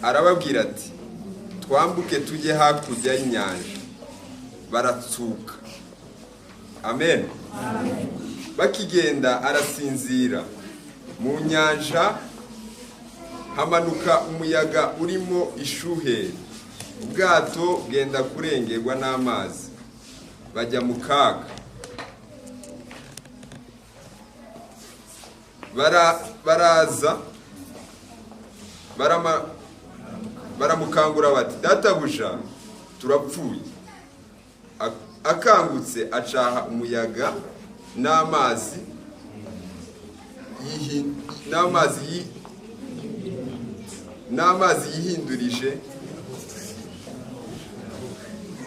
Arababwira ati: "Twambuke tujye hakurya y'inyanja." Baratsuka. Amen. Bakigenda arasinzira. Mu nyanja hamanuka umuyaga urimo ishuheri, ubwato bwenda kurengerwa n'amazi, bajya mu kaga. Baraza baramukangura bati: "Databuja, turapfuye." Akangutse acaha umuyaga n'amazi n'amazi yihindurije,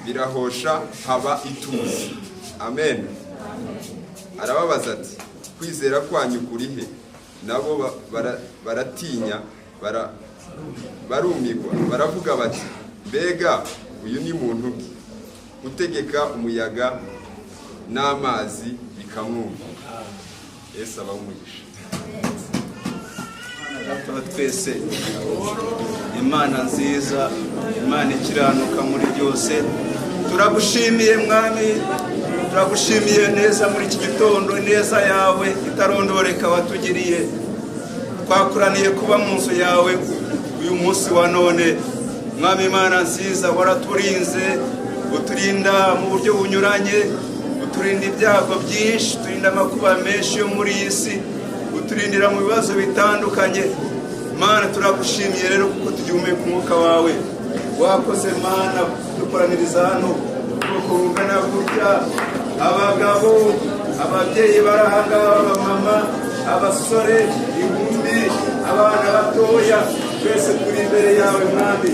birahosha, haba ituze. Amen. Arababaza ati: "Kwizera kwanyu kurihe?" Nabo baratinya, barumigwa, baravuga bati: "Mbega uyu ni muntu ki utegeka umuyaga n'amazi bikamwumva?" Yesu abahe umugisha. Twese Imana nziza, Imana ikiranuka muri byose, turagushimiye Mwami, turagushimiye neza muri iki gitondo, neza yawe itarondoreka watugiriye. Twakuraniye kuba mu nzu yawe uyu munsi wa none. Mwami Imana nziza, waraturinze, uturinda mu buryo bunyuranye, uturinda ibyago byinshi, uturinda amakuba menshi yo muri iyi si, uturindira mu bibazo bitandukanye. Mana, turagushimiye rero kuko tugihumeka umwuka wawe. Wakoze Mana dukoraniriza hano ubwoko bungana gutya, abagabo, ababyeyi bari aha ngaha, abamama, abasore, inkumi, abana batoya, twese turi imbere yawe Mwami.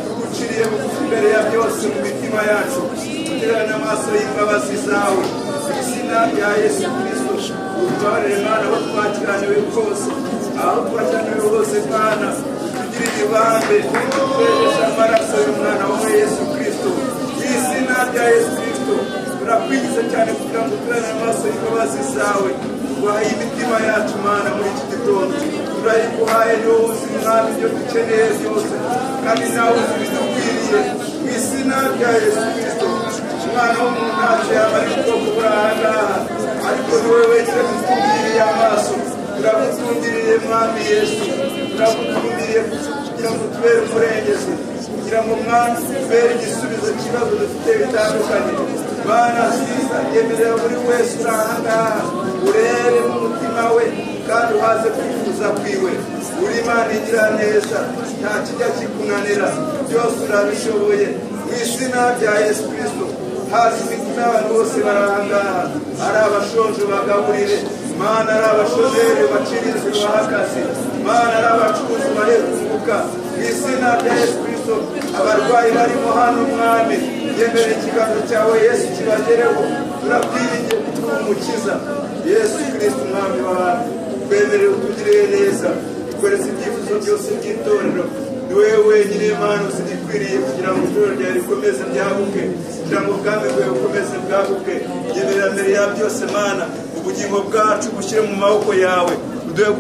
Tuguciriye bugufi imbere ya byose mu mitima yacu, tugererane amaso y'imbabazi zawe. Mu izina rya Yesu Kristo, utubabarire Mana aho twakiraniwe kose, aho twakiraniwe hose Mana, utugirire ibambe, twejeshe amaraso y'umwana wawe Yesu Kristo. Mu izina rya Yesu Kristo, turakwigiza cyane kugira ngo turane amaso y'imbabazi zawe. Tuguhaye imitima yacu Mana muri iki gitondo, turayiguhaye, ni wowe uzi Mwami ibyo dukeneye byose, kandi nawe uzi ibidukwiriye. Mu izina rya Yesu Kristo, umwana w'umuntu ntacyo yamara ubwoko buri aha ngaha, ariko ni wowe wenyine dutungiriye amaso. Turagutungiriye Mwami Yesu, turagutungiriye kugira ngo tubere umurengezi, kugira ngo Mwami tubere igisubizo cy'ibibazo dufite bitandukanye. Mana nziza, yemerera buri wese uri aha ngaha urebe mu mutima we kandi uhaze kwifuza kwiwe. Uri Imana igira neza, nta kijya kikunanira, byose urabishoboye. Mu izina rya Yesu Kristo, haza imitima y'abantu bose bari aha ngaha, ari abashonje bagaburire Mana, ari abashomeri baciriritse baha akazi Mana, ari abacuruzi bahe kunguka. Mu izina rya Yesu Kristo, abarwayi barimo hano Mwami, yemerera ikiganza cyawe Yesu kibagereho. Turakwiringiye kuko uri umukiza Yesu Kristo Umwami w'abami. Twemerere utugirire neza, dukoreze ibyifuzo byose by'itorero. Ni wowe wenyine Mana uzigikwiriye kugira ngo itorero ryawe rikomeze ryaguke, kugira ngo ubwami bwawe bukomeze bwaguke. Yemerera mbere ya byose Mana, ubugingo bwacu bushyire mu maboko yawe, uduhe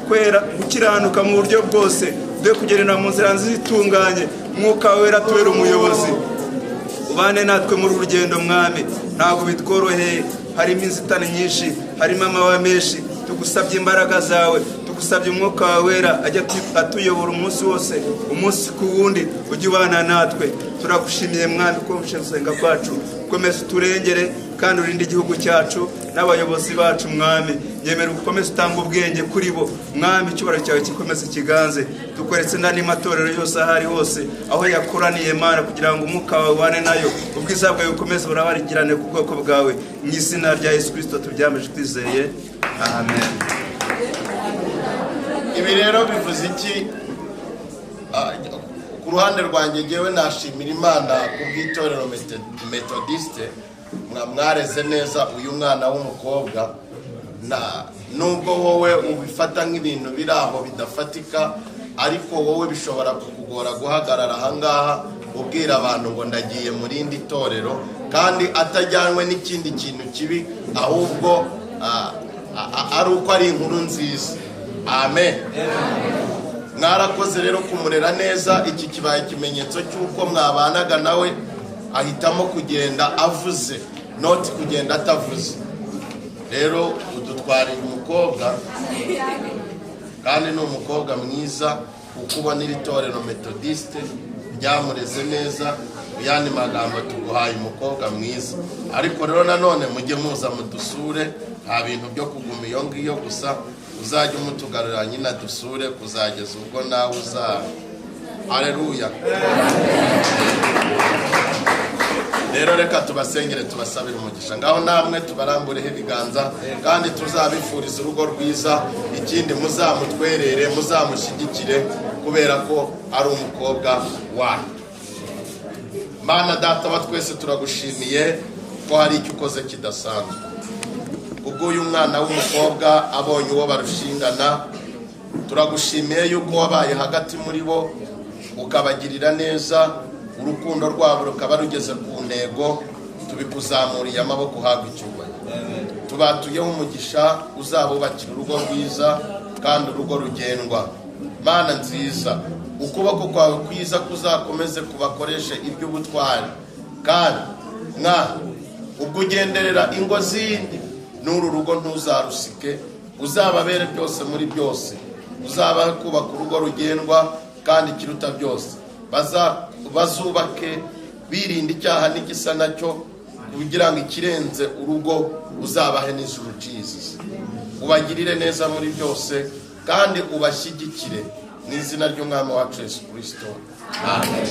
kwera gukiranuka mu buryo bwose, uduhe kugendera mu nzira nziza itunganye. Mwuka wera tubere umuyobozi, ubane natwe muri uru rugendo Mwami. Ntabwo bitworoheye, harimo inzitane nyinshi, harimo amababa menshi. Tugusabye imbaraga zawe, tugusabye umwuka wawe wera ajya atuyobora umunsi wose, umunsi ku wundi, ujye ubana natwe. Turagushimiye Mwami ko gusenga kwacu, komeza uturengere kandi urinde igihugu cyacu n'abayobozi bacu Mwami. Yemera ukomeze utanga ubwenge kuri bo Mwami, icyubahiro cyawe gikomeze kiganze. Dukoretse n'andi matorero yose aho ari hose aho yakoraniye Mana, kugira ngo umwuka wawe ubane nayo, ubwiza bwawe bukomeze burabarigirane ku bwoko bwawe. Mu izina rya Yesu Kristo tubyamaje twizeye, amen. Ibi rero bivuze iki? Ku ruhande rwanjye ngewe nashimira Imana ku bw'itorero Methodiste, mwareze neza uyu mwana w'umukobwa. Nubwo wowe ubifata nk'ibintu biri aho bidafatika, ariko wowe bishobora kukugora guhagarara aha ngaha ubwira abantu ngo ndagiye mu rindi torero, kandi atajyanywe n'ikindi kintu kibi, ahubwo ari uko ari inkuru nziza. Amen. Mwarakoze rero kumurera neza. Iki kibaye ikimenyetso cy'uko mwabanaga nawe, ahitamo kugenda avuze, not kugenda atavuze. Rero udutwarira umukobwa, kandi ni umukobwa mwiza, kuko ubona iri torero Methodiste ryamureze neza. Mu yandi magambo, tuguhaye umukobwa mwiza. Ariko rero nanone mujye muza mudusure, nta bintu byo kuguma iyo ngiyo gusa, uzajya umutugarurira nyina dusure kuzageza ubwo nawe uza. Haleluya. Rero reka tubasengere, tubasabire umugisha. Ngaho namwe tubarambureho ibiganza, kandi tuzabifuriza urugo rwiza. Ikindi, muzamutwerere, muzamushyigikire, kubera ko ari umukobwa wanyu. Mana Data wa twese, turagushimiye ko hari icyo ukoze kidasanzwe, ubwo uyu mwana w'umukobwa abonye uwo barushingana. Turagushimiye yuko wabaye hagati muri bo, ukabagirira neza, urukundo rwabo rukaba rugeze ku ntego. Tubikuzamuriye amaboko, uhabwa icyubahiro. Tubatuyeho umugisha, uzabubakira urugo rwiza kandi urugo rugendwa. Mana nziza, ukuboko kwawe kwiza kuzakomeze kubakoreshe iby'ubutwari, kandi mwana, ubwo ugenderera ingo zindi, n'uru rugo ntuzarusike, uzababere byose muri byose, uzabahe kubaka urugo rugendwa, kandi ikiruta byose bazubake birinda icyaha n'igisa nacyo, kugira ngo ikirenze urugo uzabahe n'ijuru. Jesus, ubagirire neza muri byose kandi ubashyigikire, mu izina ry'Umwami wacu Yesu Kirisito, amen.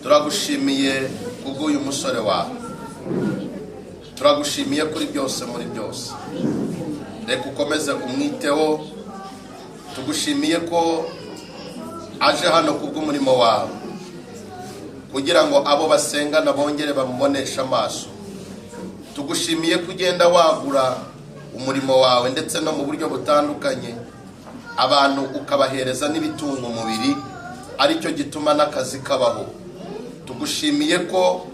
Turagushimiye kubw'uyu musore wawe, turagushimiye kuri byose muri byose. Reka ukomeze umwiteho. Tugushimiye ko aje hano kubw'umurimo wawe, kugira ngo abo basengana bongere bamuboneshe amaso. Tugushimiye ko ugenda wagura umurimo wawe, ndetse no mu buryo butandukanye, abantu ukabahereza n'ibitunga umubiri, aricyo gituma n'akazi kabaho. Tugushimiye ko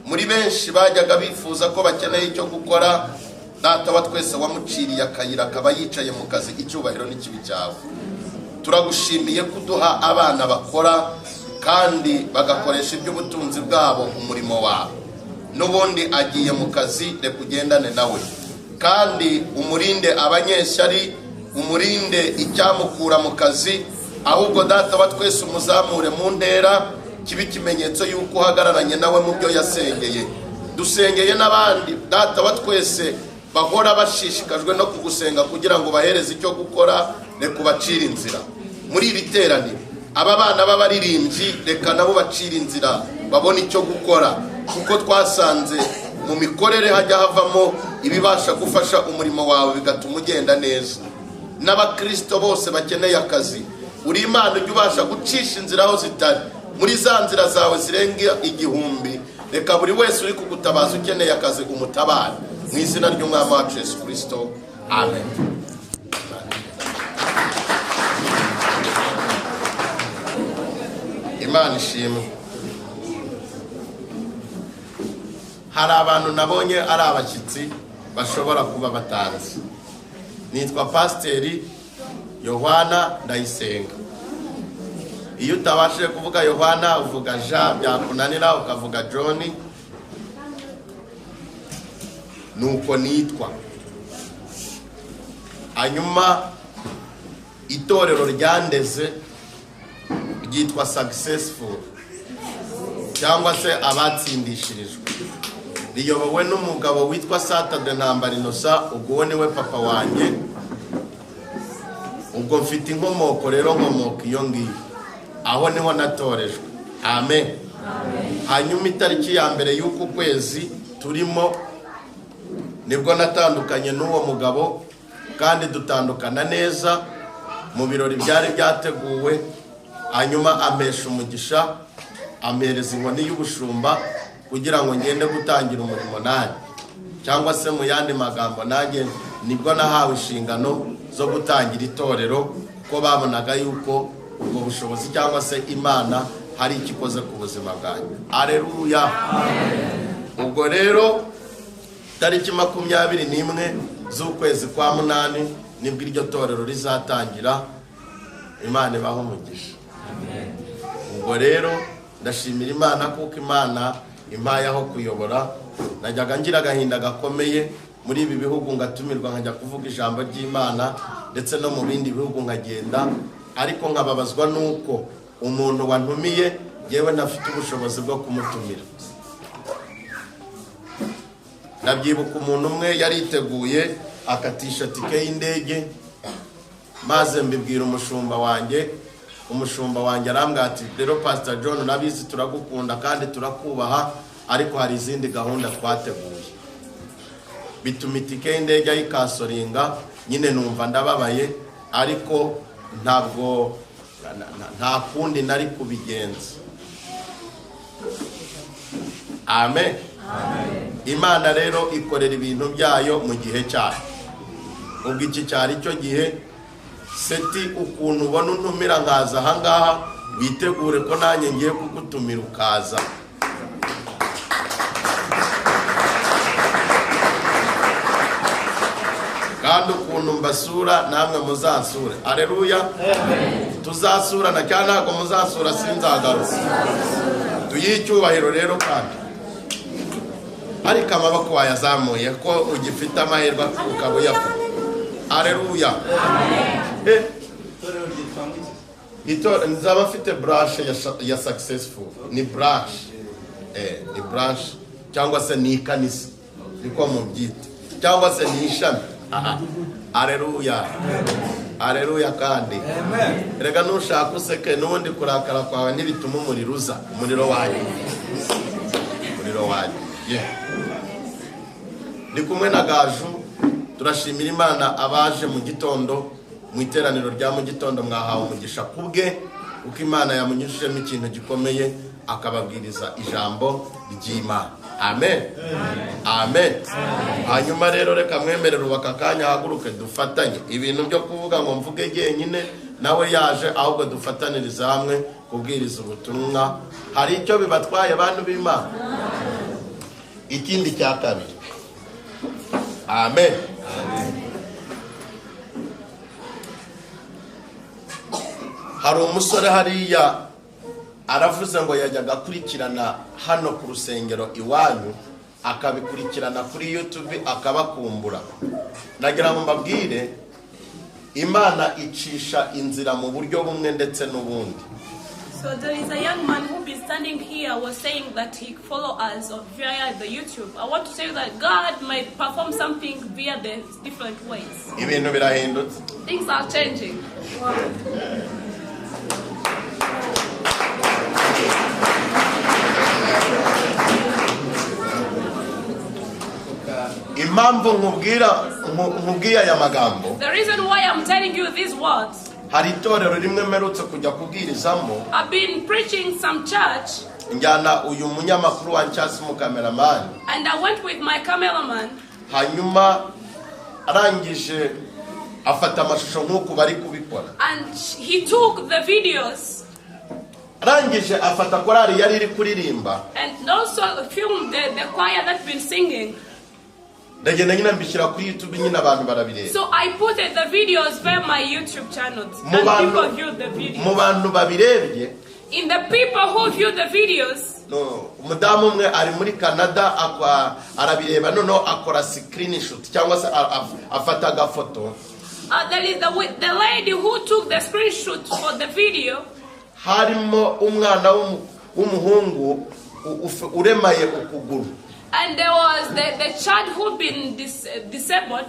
muri benshi bajyaga bifuza ko bakeneye icyo gukora, Data wa twese wamuciriye akayira, akaba yicaye mu kazi. Icyubahiro n'ikibi cyawe. Turagushimiye kuduha abana bakora kandi bagakoresha iby'ubutunzi bwabo umurimo wawe. N'ubundi agiye mu kazi, reka ugendane nawe, kandi umurinde abanyeshyari, umurinde icyamukura mu kazi, ahubwo Data wa twese umuzamure mu ntera, kibe ikimenyetso y'uko uhagararanye nawe mu byo yasengeye. Dusengeye n'abandi, Data wa twese, bahora bashishikajwe no kugusenga kugira ngo bahereze icyo gukora, reka ubacire inzira. Muri iri teraniro, aba bana b'abaririmbyi, reka nabo bacire inzira, babone icyo gukora, kuko twasanze mu mikorere hajya havamo ibibasha gufasha umurimo wawe, bigatuma ugenda neza. N'abakristo bose bakeneye akazi, uri Imana ujya ubasha gucisha inzira aho zitari, muri za nzira zawe zirenga 1000. Reka buri wese uri kugutabaza ukeneye akazi umutabare, mu izina ry'Umwami wacu Yesu Kirisito, amen. Imana ishimwe. Hari abantu nabonye ari abashyitsi bashobora kuba batanzi. Nitwa Pasiteri Yohana Ndayisenga. Iyo utabashije kuvuga Yohana, uvuga Jean, byakunanira ukavuga John. Nuko nitwa. Hanyuma itorero ryandeze ryitwa Successful, cyangwa se abatsindishirijwe, riyobowe n'umugabo witwa Saturday Ntambara Innocent. Ubwo uwo niwe papa wanjye. Ubwo mfite inkomoko rero, nkomoka iyo ngiyo, aho niho natorejwe. Amen. Hanyuma itariki ya 1 y'uku kwezi turimo nibwo natandukanye n'uwo mugabo, kandi dutandukana neza mu birori byari byateguwe. Hanyuma ampesha umugisha, ampereza inkoni y'ubushumba kugira ngo ngende gutangira umurimo nanjye, cyangwa se mu yandi magambo, nanjye nibwo nahawe inshingano zo gutangira itorero, kuko babonaga yuko ubwo bushobozi cyangwa se Imana hari icyo ikoze ku buzima bwanjye. Aleluya. Ubwo rero tariki 21 z'ukwezi kwa 8 nibwo iryo torero rizatangira. Imana ibahe umugisha. Ubwo rero ndashimira Imana kuko Imana impaye aho kuyobora. Najyaga ngira agahinda gakomeye muri ibi bihugu ngatumirwa nkajya kuvuga ijambo ry'Imana ndetse no mu bindi bihugu nkagenda, ariko nkababazwa nuko umuntu wantumiye yewe ntafite ubushobozi bwo kumutumira. Ndabyibuka umuntu umwe yariteguye akatisha tike y'indege, maze mbibwira umushumba wanjye. Umushumba wanjye arambwira ati rero Pastor John, urabizi turagukunda kandi turakubaha, ariko hari izindi gahunda twateguye. Bituma itike y'indege ayikasoringa nyine, numva ndababaye, ariko ntabwo nta kundi nari kubigenza. Amen. Imana rero ikorera ibintu byayo mu gihe cyayo. Ubwo iki cyari cyo gihe. Seti ukuntu ubona untumira nkaza ahangaha, witegure ko nanjye ngiye kugutumira ukaza. Kandi ukuntu mbasura namwe muzansure. Aleluya. Tuzasurana cyangwa ntabwo muzasura sinzagaruka. Tuyihe icyubahiro rero kandi. Ariko amaboko wayazamuye ko ugifite amahirwe ukaba uyafite. Aleluya. Itorero nzaba mfite branch ya successful. Ni branch. Ni branch cyangwa se ni ikanisa. Niko mubyita. Cyangwa se ni ishami. Aleluya. Aleluya kandi. Amen. Rega nushaka useke nubundi kurakara kwawe ntibituma umuriro uza. Umuriro wanyu. Umuriro wanyu. Yeah. Ndi kumwe na Gaju. Turashimira Imana abaje mu gitondo mu iteraniro rya mu gitondo, mwahawe umugisha kubwe uko Imana yamunyujijemo ikintu gikomeye akababwiriza ijambo ry'Imana. Amen. Amen. Hanyuma rero reka mwemerere ubaka kanya haguruke dufatanye ibintu byo kuvuga ngo mvuge jyenyine nawe yaje, ahubwo dufataniriza hamwe kubwiriza ubutumwa. Hari icyo bibatwaye bantu b'Imana? Ikindi cya kabiri. Amen. Hari umusore hariya aravuze ngo yajyaga akurikirana hano ku rusengero iwanyu, akabikurikirana kuri YouTube akabakumbura. Nagira ngo mbabwire, Imana icisha inzira mu buryo bumwe ndetse n'ubundi. So there is a young man who be standing here was saying that he follow us via the YouTube. I want to say that God might perform something via the different ways. Ibintu birahindutse. Things are changing. Wow. Impamvu nkubwira aya magambo. The reason why I'm telling you these words. Hari itorero rimwe mperutse kujya kubwirizamo. I've been preaching some church. Njyana uyu munyamakuru wa Ncyasi mu cameraman. And I went with my cameraman. Hanyuma arangije afata amashusho nk'uko bari kubikora. And he took the videos. Arangije afata korali yari iri kuririmba. And also filmed the choir that's been singing. Ndagenda nyine mbishyira kuri YouTube nyine abantu barabireba. So I put the videos via my YouTube channels and people viewed the videos. Mu bantu babirebye. In the people who viewed the videos. No, umudamu umwe ari muri Canada arabireba noneho akora screenshot cyangwa se afata agafoto. There is the lady who took the screenshot for the video. Harimo umwana w'umuhungu uremaye ukuguru. And there was the child who been disabled.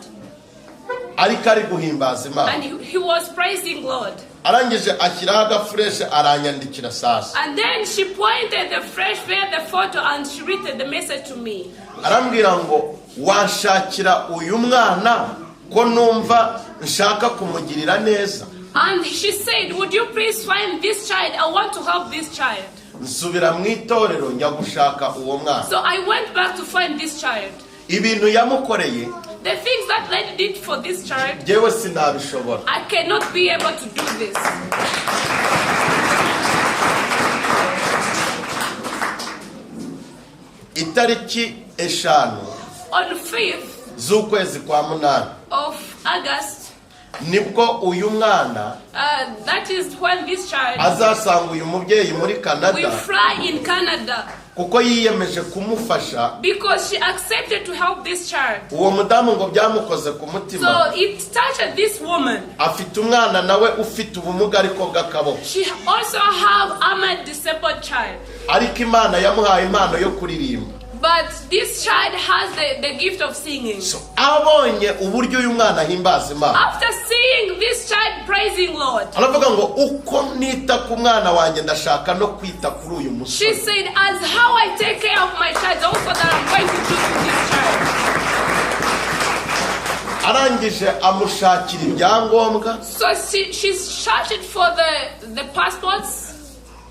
Ariko ari guhimbaza Imana. And he was praising Lord. Arangije ashyiraho agafresh aranyandikira sasa. And then she pointed the fresh where the photo and she written the message to me. Arambwira ngo wanshakira uyu mwana ko numva nshaka kumugirira neza. And she said, would you please find this child? I want to help this child. Nsubira mu itorero njya gushaka uwo mwana. So I went back to find this child. Ibintu yamukoreye, the things that lady did for this child, jewe sinabishobora. I cannot be able to do this. Itariki 5, On 5th, Z'ukwezi kwa munani of August, nibwo uyu mwana that is when this child azasanga uyu mubyeyi muri Canada will fly in Canada kuko yiyemeje kumufasha. Because she accepted to help this child. Uwo mudamu ngo byamukoze ku mutima. So it touched this woman. Afite umwana nawe ufite ubumuga ariko bw'akaboko. She also have a disabled child. Ariko Imana yamuhaye impano yo kuririmba. But this child has the gift of singing. So, abonye uburyo uyu mwana ahimbaza Imana. After seeing this child praising Lord, aravuga ngo uko nita ku mwana wanjye ndashaka no kwita kuri uyu musore. She said, as how I take care of my child, also that I'm going to do to this child. Arangije amushakira ibyangombwa. So she searched for the passports.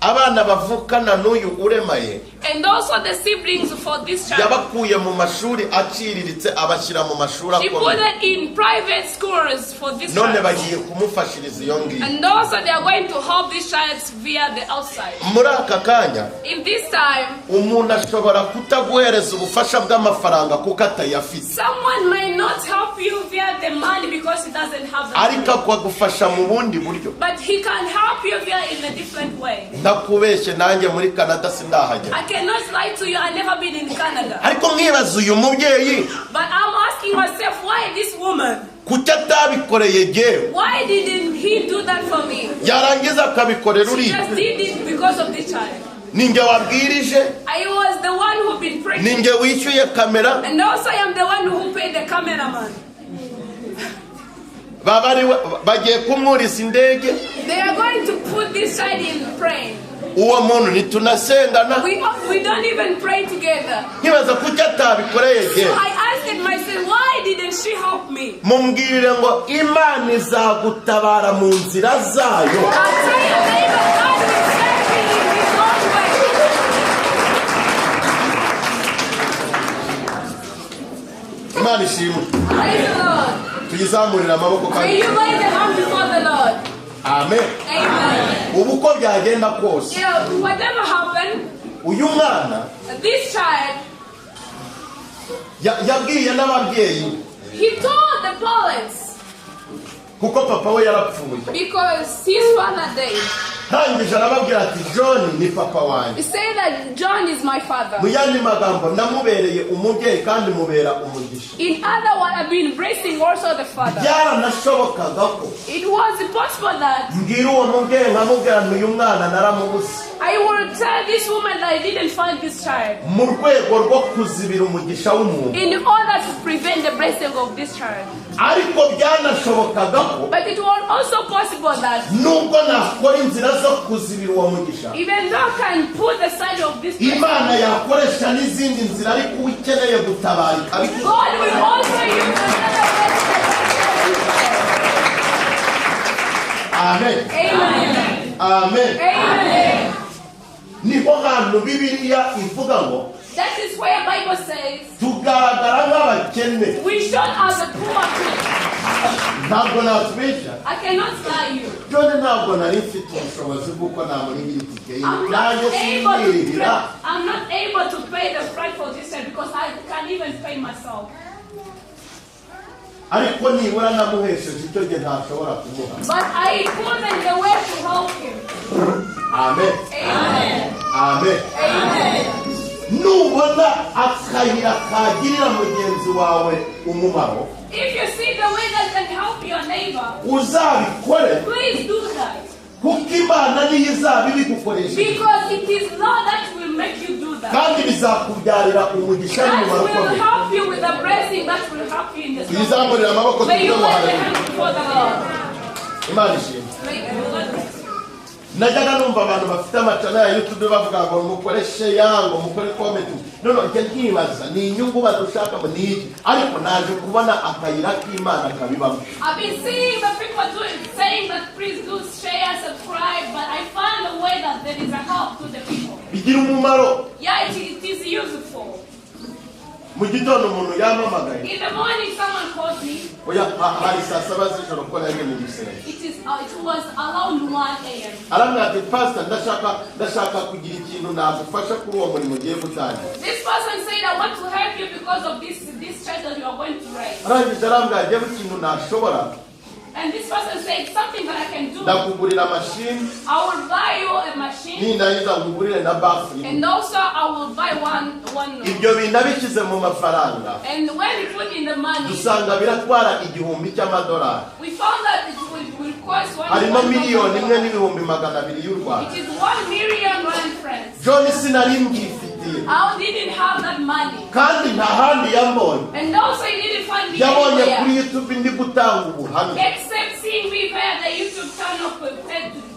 Abana bavukana n'uyu uremaye. And also the siblings for this child. Yabakuye mu mashuri aciriritse abashyira mu mashuri She put akomeye. them in private schools for this None child. bagiye kumufashiriza iyo ngiyo. And also they are going to help this child via the outside. Muri aka kanya, in this time, umuntu ashobora kutaguhereza ubufasha bw'amafaranga kuko atayafite. Someone may not help you via the money because he doesn't have the money. Ariko akagufasha mu bundi buryo. But he can help you via in a different way. Ndakubeshye nanjye muri Canada sindahagera. I cannot lie to you, I've never been in Canada. Ariko mwibaza uyu mubyeyi. But I'm asking myself, why this woman? Kuki atabikoreye jyewe? Why didn't he do that for me? Yarangiza akabikorera uriya. She just did it because of the child. Ninjye wabwirije. I was the one who been preaching. Ninjye wishyuye kamera. And also I am the one who paid the cameraman. Bagiye kumwuriza indege. They are going to put this child in praying. Uwo muntu ntitunasengana. We don't even pray together. Nkibaza kuki atabikoreye jyewe. So I asked myself, why didn't she help me? Mumbwirire ngo Imana izagutabara mu nzira zayo. I tell you, neighbor, God will save me in his own way. Imana ishimwe. Praise the Lord. Tuyizamurire amaboko kandi. May you lay the hand before the Lord. Amen. Amen. Ubu uko byagenda kose. Whatever happened, uyu mwana this child, yabwiye n'ababyeyi. He told the parents. Kuko papa we yarapfuye. Because his father died. Arangije arababwira ati John ni papa wanjye. He said that John is my father. Mu yandi magambo namubereye umubyeyi kandi mubera umugisha. In other words, I've been embracing also the father. Byaranashobokaga ko. It was possible that mbwira uwo mubyeyi nkamubwira nti uyu mwana naramubuze. I will tell this woman that I didn't find this child. Mu rwego rwo kuzibira umugisha w'umuntu. In order to prevent the blessing of this child. Ariko byanashobokaga ko. But it was also possible that nubwo nakora inzira zo kuzibira uwo mugisha, even though I can put the side of this person, Imana yakoresha n'izindi nzira ariko ukeneye gutabarika. God will also use another way. Amen. Amen. Amen. Amen. Niho hantu Bibiliya ivuga ngo That is where Bible says tugaragara nk'abakene. We should as a poor people. Ntabwo nakubeshya. I cannot lie you. John ntabwo nari mfite ubushobozi bw'uko namurihira itike ye. Nanjye sinirihira. I'm not able to pay the flight for this year because I can't even pay myself. Ariko nibura namuhesheje icyo gihe ntashobora kumuha. But I put in the way to help him. Amen. Amen. Amen. Amen. Nubona akayira kagirira mugenzi wawe umumaro, if you see the way that can help your neighbor, uzabikore. Please do that. Kuko Imana niyo izaba ibigukoresha. Because it is Lord that will make you do that. Kandi bizakubyarira umugisha That n'umumaro will ukomeye. help you with the blessing that will help you in the Tuyizamurire amaboko May you tuvuge ngo lay the haleluya. hand before the Lord. Imana ishimwe. May the Lord bless you. Najyaga numva abantu bafite amacana ya YouTube bavuga ngo mukore share, ngo mukore comment. No, njye nkibaza ni inyungu badushakamo ni iki? Ariko naje kubona akayira k'Imana kabibamo. I've been seeing the people doing, saying that please do share, subscribe, but I found a way that there is a help to the people. Bigira umumaro. Yeah, it is useful. Mu gitondo umuntu yampamagaye. In the morning someone called me. Oya, hari saa saba z'ijoro ko nari mu rusengero. It was around 1 a.m. Arambwira ati pastor, ndashaka kugira ikintu nagufasha kuri uwo murimo ugiye gutangira. This person said I want to help you because of this this church that you are going to raise. Arangije arambwira, njyewe ikintu nashobora, And this person said, "Something that I can do. Ndakugurira mashini, I will buy you a machine nindangiza nkugurire na bafure. And also I will buy one." Ibyo bintu abishyize mu mafaranga, And when we put in the money, dusanga biratwara 1000 cy'amadolari. We found that it will cost one. Harimo miliyoni imwe $1,000. n'ibihumbi 200 y'u Rwanda. It is 1 million rand francs. John, sinari mbyifitiye. I didn't have that money. Kandi nta handi yambonye. And also he didn't find me Yabonye kuri anywhere. YouTube ndi gutanga ubuhamya. Except seeing me via the YouTube channel for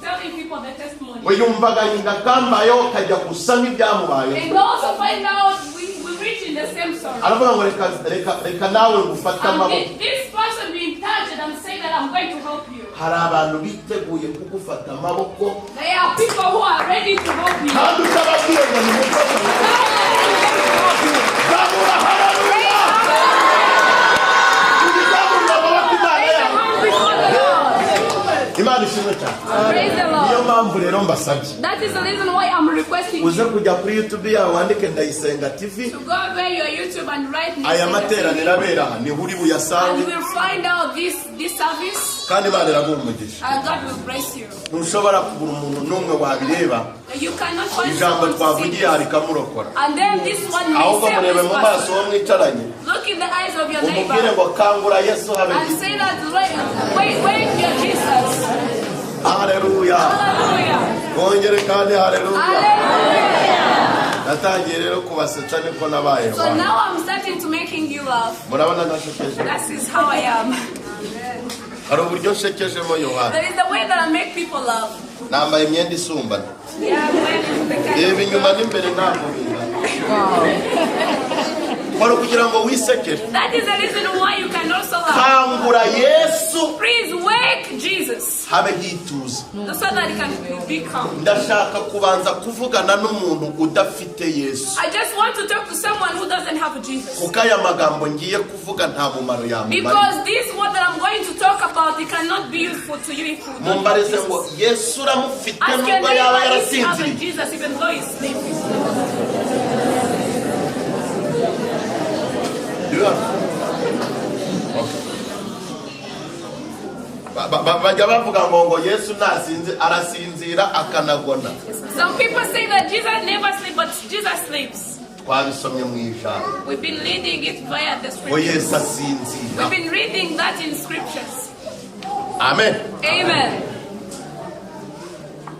telling people the testimony. We yumva agahinda kambayeho kajya gusa nk'ibyamubayeho. And also find out we reach in the same sorrow. Aravuga ngo reka reka reka nawe ngufate And amaboko. this person being touched and say that I'm going to help you. Hari abantu biteguye kugufata amaboko There are people who are ready to help you. kandi utababwiye ngo nimufate amaboko. Zamura haleluya, tuzamurira amaboko Imana Raise your yawe. Hand before the Lord. Imana ishimwe cyane. Praise the Niyo Lord. mpamvu rero mbasabye, That is the reason why I'm requesting uze you kujya kuri YouTube yawe wandike Ndayisenga TV. To go where your YouTube and write Aya Ndayisenga materaniro TV. abera aha niho uri buyasange. And we'll find out this service. Kandi Imana iraguha umugisha. And God will bless you. Ntushobora kubura umuntu n'umwe wabireba, You cannot find ijambo someone to see twavugiye this. aha rikamurokora. And then this one may Ahubwo save murebe this mu maso person. uwo mwicaranye, Look in the eyes of your umubwire neighbor ngo kangura Yesu habe. And say that, "Wait, wait, wait, your Jesus." Haleluya. Hallelujah. Mwongere kandi haleluya. Hallelujah. Natangiye rero kubasetsa, niko nabaye. So now I'm starting to making you laugh. Murabona nashekeje. That is how I am. Hari uburyo nshekejemo Yohana. There is the way that I make people laugh. Nambaye imyenda isumbana. Yeah, I'm wearing the kind Reba of inyuma n'imbere ntabwo bingana, wari kugira ngo wisekere. That is the reason why you can also laugh. Kangura Yesu, Please wake Jesus habe hituza. So that he can be calm. Ndashaka kubanza kuvugana n'umuntu udafite Yesu, I just want to talk to someone who doesn't have Jesus. Kuko aya magambo ngiye kuvuga nta mumaro yamumara. Because this word that I'm going to talk about, it cannot be useful to you if you don't have Mumbarize ngo Jesus. Yesu uramufite Ask your nubwo yaba neighbor if you have a yarasinziriye? Jesus even though he's sleeping. Do you have? Okay. Bajya bavuga ngo Yesu ntasinzi, arasinzira akanagona. Some people say that Jesus never sleeps, but Jesus sleeps. Twabisomye mu ijambo We've been reading it via the ngo scriptures. Yesu asinzira. We've been reading that in scriptures. Amen. Amen.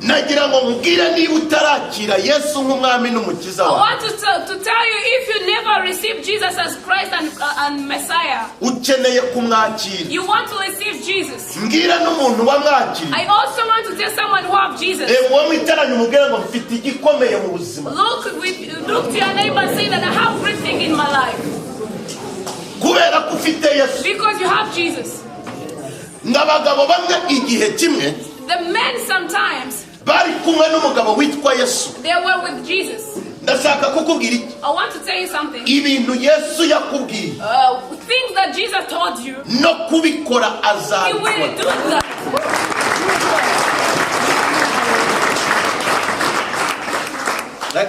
Nagira ngo mbwire niba utarakira Yesu nk'umwami n'umukiza I wawe, want to tell you, if you never receive Jesus as Christ and Messiah, ukeneye kumwakira. You want to receive Jesus. Mbwira n'umuntu wamwakiriye. I also want to tell someone who have Jesus. Reba uwo mwicaranye umubwire ngo mfite igikomeye mu buzima. Look to your neighbor and say that I have great thing in my life. Kubera ko ufite Yesu. Because you have Jesus. N'abagabo bamwe igihe kimwe The men sometimes, bari kumwe n'umugabo witwa Yesu. They were with Jesus. Ndashaka kukubwira iki? I want to tell you something. Ibintu Yesu yakubwiye, Things that Jesus told you, no kubikora He azabikora. Will do that.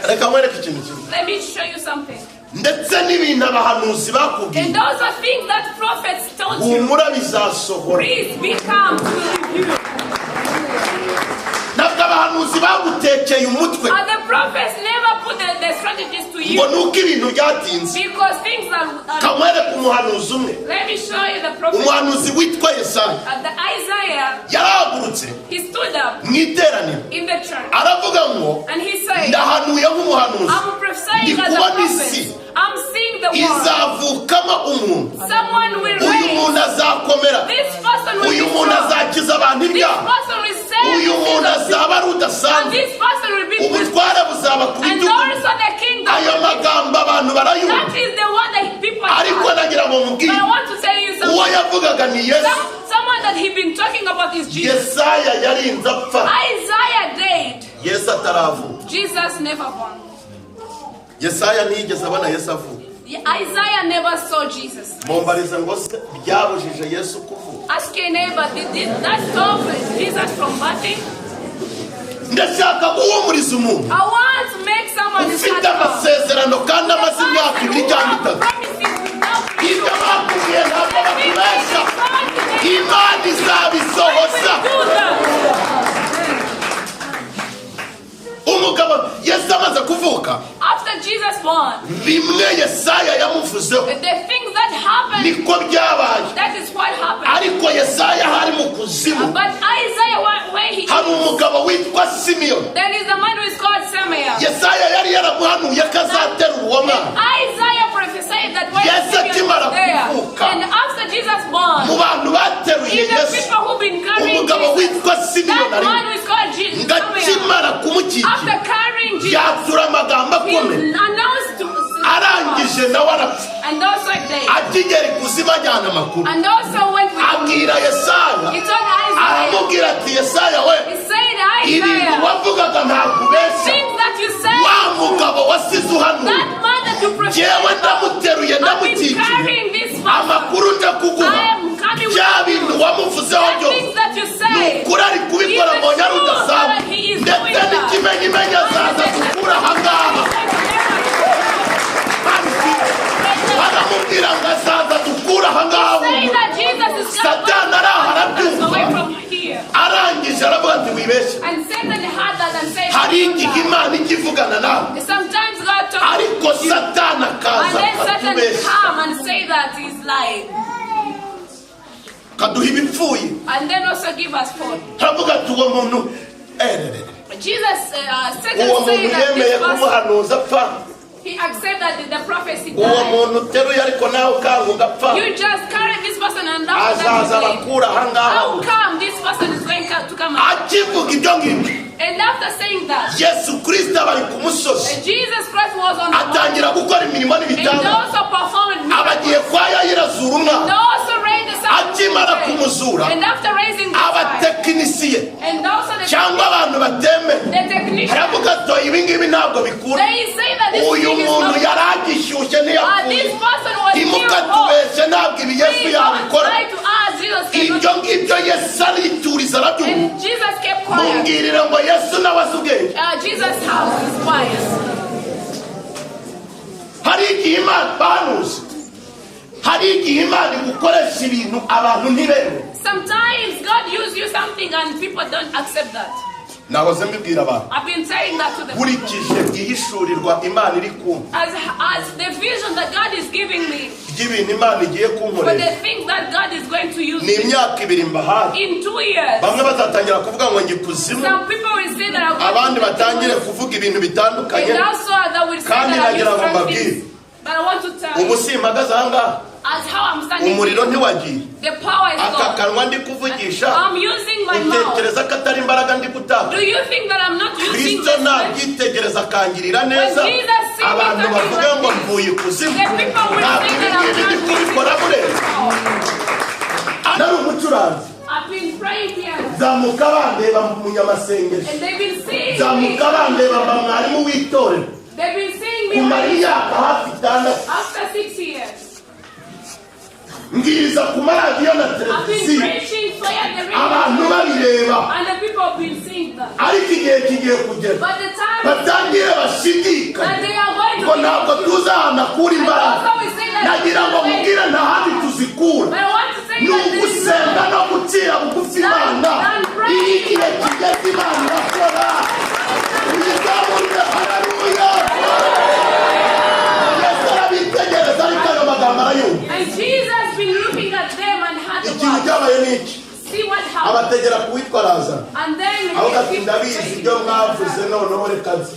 Reka nkwereke ikintu kimwe. Let me show you something. Ndetse n'ibintu abahanuzi bakubwiye, And those are things that prophets told you. Humura bizasohora. Please be calm to review. Ntabwo abahanuzi bagutekeye umutwe And the prophets never put the strategies to you ngo ni uko ibintu byatinze. Because things are Kamwereke umuhanuzi umwe, Let me show you the prophet. Umuhanuzi witwa Yesaya. The Isaiah, Yarahagurutse he stood up mu iteraniro, in the church aravuga ngo and he said, ndahanuye nk'umuhanuzi, "I'm prophesying as a Ndi kubona isi prophet. I'm seeing the world. Izavukamo umuntu, Someone will uyu raise. Muntu azakomera, This person will uyu be muntu strong. azakiza abantu This ibyaha, person will save uyu the muntu sins of azaba ari people. And udasanzwe, this person will be ubutware buzaba ku And bitugu." also the kingdom." Ayo magambo abantu barayumva. That is the one that people Ariko have. nagira ngo mubwire, But I want to tell you uwo something. yavugaga ni Yesu. Someone that he been talking about is Jesus. Yesaya yarinze apfa Isaiah died. Yesu ataravuka. Jesus never born. Yesaya ntiyigeze abona Yesu avuka. Isaiah never saw Jesus. Mumbarize ngo se byabujije Yesu kuvuka? Ask your neighbor, did that stop Jesus from birthing? Ndashaka guhumuriza umuntu I want to make someone ufite heart calm. amasezerano kandi amaze imyaka 2 cyangwa 3. Promises. now Ibyo bakubwiye ntabwo bakubeshya. God Imana izabisohoza. will do that. Umugabo Yesu amaze kuvuka, After Jesus born, bimwe Yesaya yamuvuzeho the things that happened, niko byabaye. That is what happened. Ariko Yesaya hari mu kuzimu, But Isaiah, where he hari is, umugabo witwa Simiyoni. There is a man who is called Samuel. Yesaya yari yaramuhanuye ko azaterura uwo mwana. Isaiah prophesied that when Yesu Simeon akimara was there, kuvuka, and after Jesus born, mu bantu bateruye in the Yesu, people who've been carrying umugabo Jesus, witwa Simiyoni that arimo. man who is called Jesus, Ngo Samuel, akimara kumukikira, after carrying Jesus, yatura amagambo he akomeye. announced to Arangije nawe arapfa. and also died. Akigera ikuzimu ajyana amakuru, And also went with abwira Yesaya, He told Isaiah, aramubwira ati: "Yesaya we, he said, ibintu Isaiah, wavugaga ntabwo ubeshya. things that you said, Wa mugabo wasize uhanuye, that man that you jyewe prophesied, ndamuteruye, I've been ndamukikiye. carrying this person. Amakuru ndakuguha, I am coming with bya you. bintu wamuvuzeho That byose things that you ni say, ukuri, ari kubikora mbonye ari udasanzwe, ndetse n'ikimenyimenyi azaza gukura ahangaha." Aramubwira ngo azaza dukura ahangaha. Say that Jesus is Satani araha arabyumva. away from here. Arangije aravuga ati: "Wibeshye." And Satan had that and said, Hari igihe Imana ijya ivugana nawe, Sometimes God talks ariko to you, Satani and akaza then Satan akatubeshya, come and say that he's lying. akaduha ibipfuye. And then also give us food. Aravuga ati uwo muntu ererere, Jesus, Satan uwo muntu said that yemeye this person, kumuhanuza apfa, he accepted that the prophecy uwo died. Muntu uteruye ariko nawe ukanga ugapfa, You just carry this person and after azaza that you say, abakura ahangaha. How come this person is going to come out? Akivuga ibyo ngibyo, And after saying that, Yesu Kirisito aba ari ku musozi, Jesus Christ was on the mountain atangira gukora imirimo and n'ibitangaza. also performed Abagiye miracles. kwa Yayiro azura And umwana. also raised the son. Akimara kumuzura, And after raising the child, abatekinisiye and also the, cyangwa abantu batemera the technician, aravuga ati: "Ibi ngibi ntabwo bikura. They say that this Uyu thing is muntu not. yari agishyushye, ntiyapfuye. This person was still hot. Ntimukatubeshye, ntabwo ibi Yesu Please don't yabikora." lie to us. Jesus Ibyo cannot. ngibyo Yesu arituriza arabyumva. And Jesus kept quiet. Mumbwirire ngo Yesu nawe azi ubwenge. Jesus' house is quiet. Hari igihe Imana, bahanuzi, hari igihe Imana igukoresha ibintu abantu ntibemere. Sometimes God uses you something and people don't accept that. Nahoze mbibwira abantu. I've been saying that to them. Nkurikije ihishurirwa Imana iri kumpa As the vision that God is giving me ry'ibintu Imana igiye for kunkorera, the things that God is going to use ni me imyaka 2 mbahaye, in 2 years. bamwe bazatangira kuvuga ngo njye ikuzimu, Some people will say that I'm abandi going to batangire kuvuga ibintu bitandukanye. And also that will say Kandi that I'm nagira ngo using mbabwire, things. But I want to tell ubu you, simpagaze ahangaha, as how I'm standing umuriro here, ntiwagiye. The power is Aka gone. kanwa ndi kuvugisha, I'm using my mouth. utekereza ko atari imbaraga ndi gutanga? Do you think that I'm not using Kristo this? nabyitegereza akangirira neza, When Jesus see me abantu talking bavuga like ngo this, mvuye ikuzimu. the people will Ntabwo think ibi that I'm ngibi ndi not kubikora using mureba. this power. Nari umucuranzi. I've been praying here, Nzamuka bandeba mu munyamasengesho, and they've been seeing me. nzamuka bandeba mba mwarimu w'itorero They've been seeing me kumara imyaka hafi 6 after 6 years. Mbwiriza ku maradiyo na I've been televiziyo, preaching fire the radio, abantu babireba. And the people have been seeing that. Ariko igihe kigiye kugera, But the time batangire bashidikanye that they are going ngo to be ntabwo tuzi ahantu akura And imbaraga. also we say that Nagira ngo mubwire, nta handi tuzikura, But I want to say ni that there is ugusenga no gucira bugufi Imana. Iyo igihe kigeze, Imana irakora. Uyizamurire haleluya. Yesu arabitegereza, ariko ayo magambo arayumva. And Jesus been looking at them and had the Ikintu word. cyabaye ni iki? See what happened. Abategera ku witwa Lazaro, And then avuga ati: he "Ndabizi ibyo mwavuze, noneho reka nzi."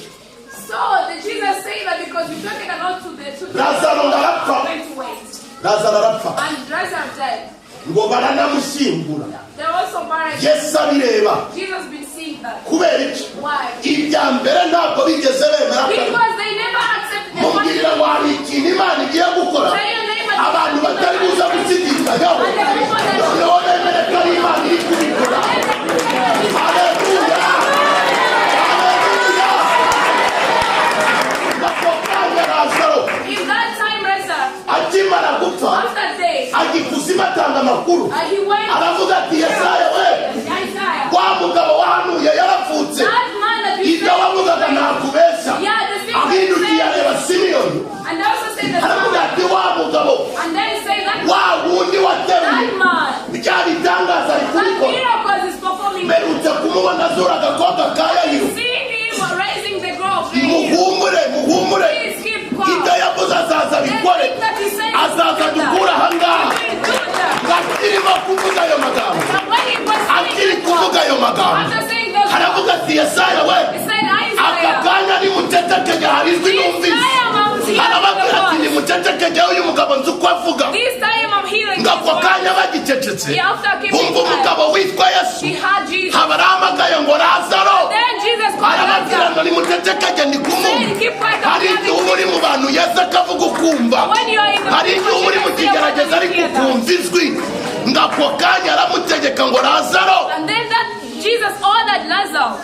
So the Jesus said that because we talking about to the Lazaro arapfa. going to wait. Lazaro arapfa, And Lazarus died. Ngo baranamushyingura. They also buried. Yesu abireba. Jesus been seeing that. Kubera iki? Why? Ibya mbere ntabwo bigeze bemera ko Because they never accepted the mubwirira ngo hari ikintu Imana igiye gukora, abantu batari buza gushidikanyaho, noneho bemere ko ari Imana iri kubikora. Haleluya, haleluya! Ako kanya Lazaro In that time, Lazarus, akimara gupfa, after death, ajya ikuzimu atanga amakuru. He went Aravuga ati: "Yesaya we, Isaiah, wa mugabo wahanuye yaravutse. that man that you Ibyo wavugaga ntakubeshya." Yeah, the thing Ahindukiye areba Simiyoni, And also said that aravuga ati: "Wa mugabo Kumubona azura agakobwa ka Yayiro. See him raising the girl of Jairus. Muhumure, muhumure. Please keep calm. Ibyo yavuze azaza The abikore. thing that he said, Azaza he will do dukura that. ahangaha. He will do that. Akirimo kuvuga ayo magambo, But when he was saying akiri that kuvuga ayo magambo, after saying those words, aravuga ati: "Yesaya we, he said, aka Isaiah, kanya nimuceceke, hari ijwi this numvise." time I'm hearing Arababwira ati: the voice. "Nimuceceke, uyu mugabo nzi uko avuga." This time I'm hearing Ngo his ako voice. kanya bagicecetse, He after keeping bumva umugabo witwa Yesu He had Jesus. habarahamagaye ngo: "Lazaro." Then Jesus called Arababwira Lazarus. ngo: "Nimuceceke, ndi kumumva." Said, "Keep quiet, I'm Hari igihe uba uri mu bantu, Yesu akavuga ukumva. When you are in the Hari igihe uba uri mu kigerageza ariko ukumva ijwi. Ngo ako kanya aramutegeka ngo: "Lazaro." And then that Jesus ordered Lazarus.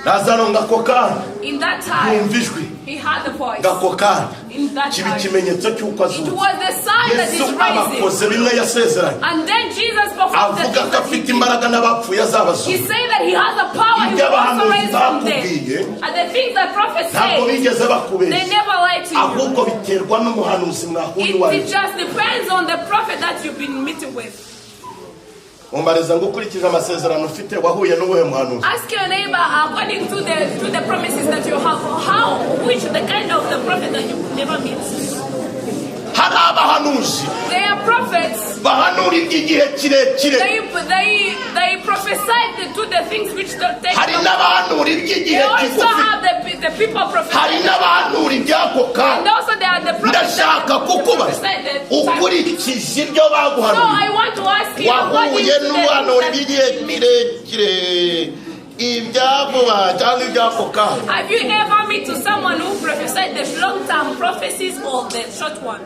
Lazaro ngo ako kanya In that time, yumva ijwi. he had the voice. Ngo ako kanya In that kiba time, ikimenyetso cy'uko it azutse. was the sign that Yesu he's raising. abakoze bimwe yasezeranye, And then Jesus performed the avuga things ko that he afite did. imbaraga n'abapfuye He azabazura. said that he has the power, he Ibyo will also abahanuzi raise from dead. bakubwiye, And the things that prophets ntabwo say, bigeze they bakubeshya, never lie to you. ahubwo biterwa n'umuhanuzi mwahuye It, uwo ari it we. just depends on the prophet that you've been meeting with. Mumbariza ngo: ukurikije amasezerano ufite, wahuye n'uwuhe muhanuzi? Ask your neighbor according to the promises that you have, how which the kind of the prophet that you never meet. Hari abahanuzi They are prophets. Bahanura iby'igihe kirekire. They prophesy to the things which don't take. Hari n'abahanura iby'igihe They also kigufi. have the people Hari prophesy. n'abahanura iby'ako And kanya. also they are the prophets Ndashaka that kukubaza, prophesy the time. ukurikije ibyo So baguhanuriye, I want to ask you, wahuye according to the n'uhanura things iby'igihe kirekire, ibya vuba cyangwa iby'ako kanya? Have you ever met to someone who prophesied the long-term prophecies or the short one?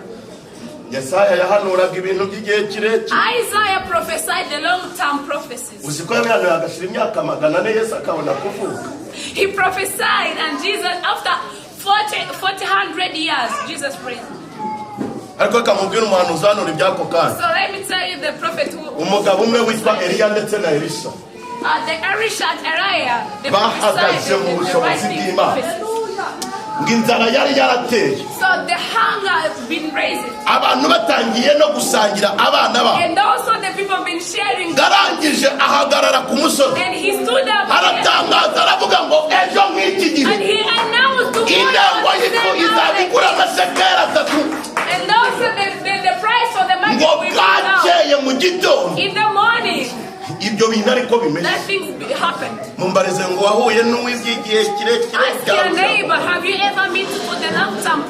Yesaya yahanuraga ibintu by'igihe kirekire. Isaiah prophesied the long-term prophecies. Uzi ko yabihanuye agashira imyaka 400, Yesu akabona kuvuka? He prophesied, and Jesus, after 40, 400 years, Jesus raised. Ariko reka mubwire umuhanuzi uhanura iby'ako kanya. So let me tell you the prophet who, Umugabo umwe witwa Eliya ndetse na Elisa the Elisha and Elijah, they bahagaze prophesied mu the bushobozi right thing bw'Imana. prophecies. Ngo inzara yari yarateye, So the hunger has been raised. Abantu batangiye no gusangira abana babo. And also the people been sharing. Ngo arangije ahagarara ku musozi, And he stood up aratangaza, aravuga ngo: "Ejo nk'iki gihe, and he announced to indengo y'ifu izaba igura amasekeri 3." And also the price for the market Ngo will go down. bwakeye mu gitondo, In the morning, ibyo bintu ariko bimeze. that things happened. Mumbarize ngo: wahuye n'uw'iby'igihe kirekire? Ask your neighbor, have you ever met for the long-term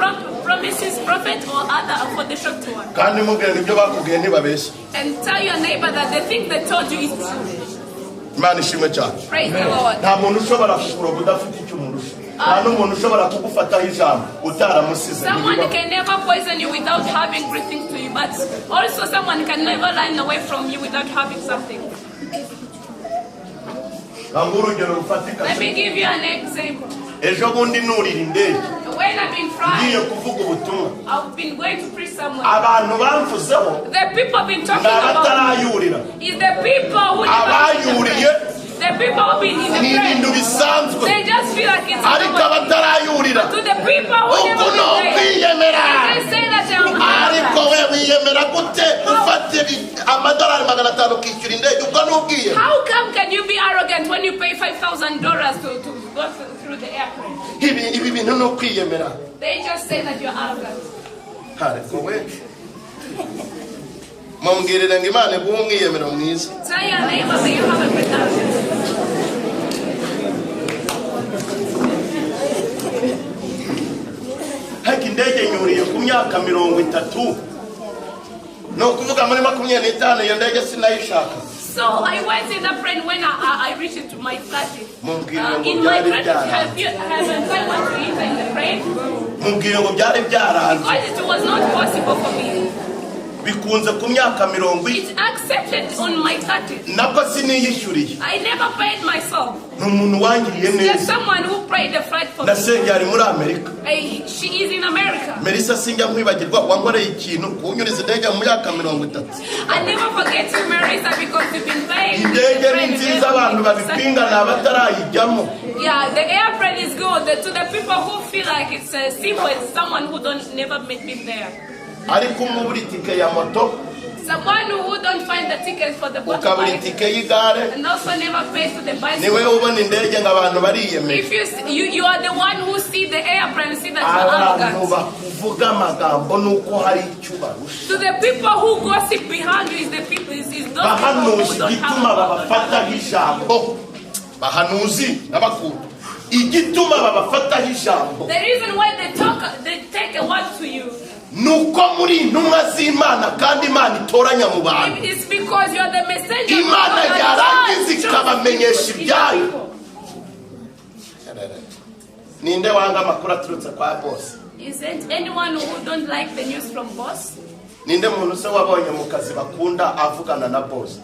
promises prophet or other for the short one? Kandi mubwire ngo ibyo bakubwiye ntibabeshya. And tell your neighbor that the thing they told you is true. Imana ishimwe cyane. Praise the Lord. Nta muntu ushobora kukuroga udafite icyo umurusha, nta n'umuntu ushobora kugufataho ijambo utaramusize. Someone Ntibibaho. can never poison you without having great things to you, but also someone can never run away from you without having something. Ntabwo urugero rufatika. Let me give you an example. Ejo bundi nurira indege When I've been ngiye flying, kuvuga ubutumwa, I've been going to preach somewhere. Abantu bamvuzeho The people have been ni talking about abatarayurira. is the people who never Abayuriye the people who've been in the ni ibintu plane. bisanzwe, They just feel like it's ariko normal. abatarayurira, To the people who uku never ni been there, ukwiyemera. they say that they are Ariko we wiyemera gute ufata amadolari 500 ukishyura indege? Ubwo ni ubwiyemera. How come can you be arrogant when you pay $5,000 to go through the airplane? Ibi bintu ni ukwiyemera. They just say that you're arrogant. Ariko we mumbwirire ngo Imana iguhe umwiyemero mwiza. Tell your neighbor that you have a great arrogance. Ariko indege nyuriye ku myaka 30, ni ukuvuga muri 25 iyo ndege sinayishaka. So I went in the plane when I reached it to my 30. Mumbwire ngo In my byari 30, byaranze. Haven't I want to enter in the plane? Mubwire ngo byari byaranze. Because it was not possible for me. Bikunze ku myaka 40. It accepted on my 30th. Nabwo siniyishyuriye. I never paid myself. Ni umuntu wangiriye There's neza. someone who prayed the flight for me. Nasengeye ari muri Amerika. She is in America. Melissa, sinjya nkwibagirwa, wankoreye ikintu kunyuriza indege mu myaka 30. I never forget you, Marisa, because you've been paying. Indege ni nziza, abantu babipinga ni abatarayijyamo. Yeah, the airplane is good. To the people who feel like it's simple, it's someone who don't never been there. Ariko umwe ubura itike ya moto, Someone who don't find the ticket for the Ukabura motorbike itike y'igare. And also never pays to the Niwe bicycle. ubona indege ngo abantu bariyemeje. If you, see, you are the one who see the airplane, see that you are Abantu arrogant. bakuvuga amagambo nuko hari icyo ubarusha. To the people who gossip behind you is the people is those people who Bahanuzi don't igituma have babafataho ijambo, bahanuzi n'abakunda, igituma babafataho ijambo The reason why they talk, they take a word to you. Nuko muri intumwa z'Imana kandi Imana itoranya mu bantu. It's because you are the messenger of Imana God and yarangiza God chose ikabamenyesha people in the ibyayo. People. Ninde wanga amakuru aturutse kwa boss? Isn't anyone who don't like the news from boss? Ninde muntu se wabonye mu kazi bakunda avugana na boss,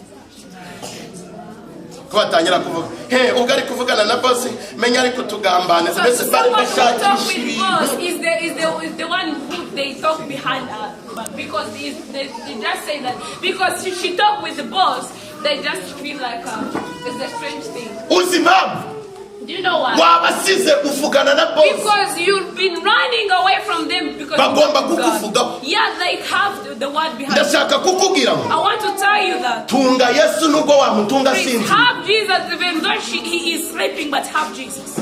ko batangira kuvuga he ubwo ari kuvugana na boss, menya ari kutugambanira? So Mbese bari someone who talk bashakisha with ibintu. Boss is the one who they talk behind her, but because they just say that because she talk with the boss, they just feel like it's a strange thing. Uzi impamvu? Do you know why? Wabasize uvugana na boss. Because you've been running away from them because you Bagomba talk to God. kukuvugaho. Yeah, they have the word behind. Ndashaka kukubwira ngo I want to tell you that. Tunga Yesu nubwo wamutunga Please asinziriye. have Jesus even though he is sleeping, but have Jesus.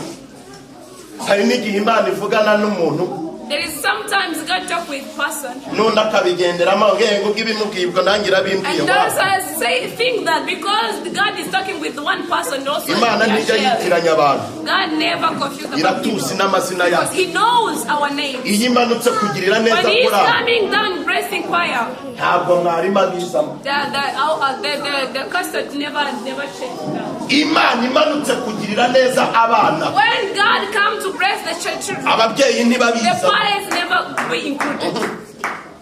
Hari n'igihe Imana ivugana n'umuntu There is sometimes God talk with person n'undi akabigenderamo ngo ubwo ibimubwiye ubwo nanjye irabimbwiye. And Wa those are say think that because God is talking with one person also Imana they are ntijya sharing. yitiranya abantu. God never confused about Iratuzi people. N'amazina Because yacu. he knows our names. Iyo imanutse kugirira neza When he's kuri abo coming down blessing choir, ntabwo mwarimu abizamo. the custard never changed down. Imana imanutse kugirira neza abana When God come to bless the children, ababyeyi the ntibabizamo. Parents never be included.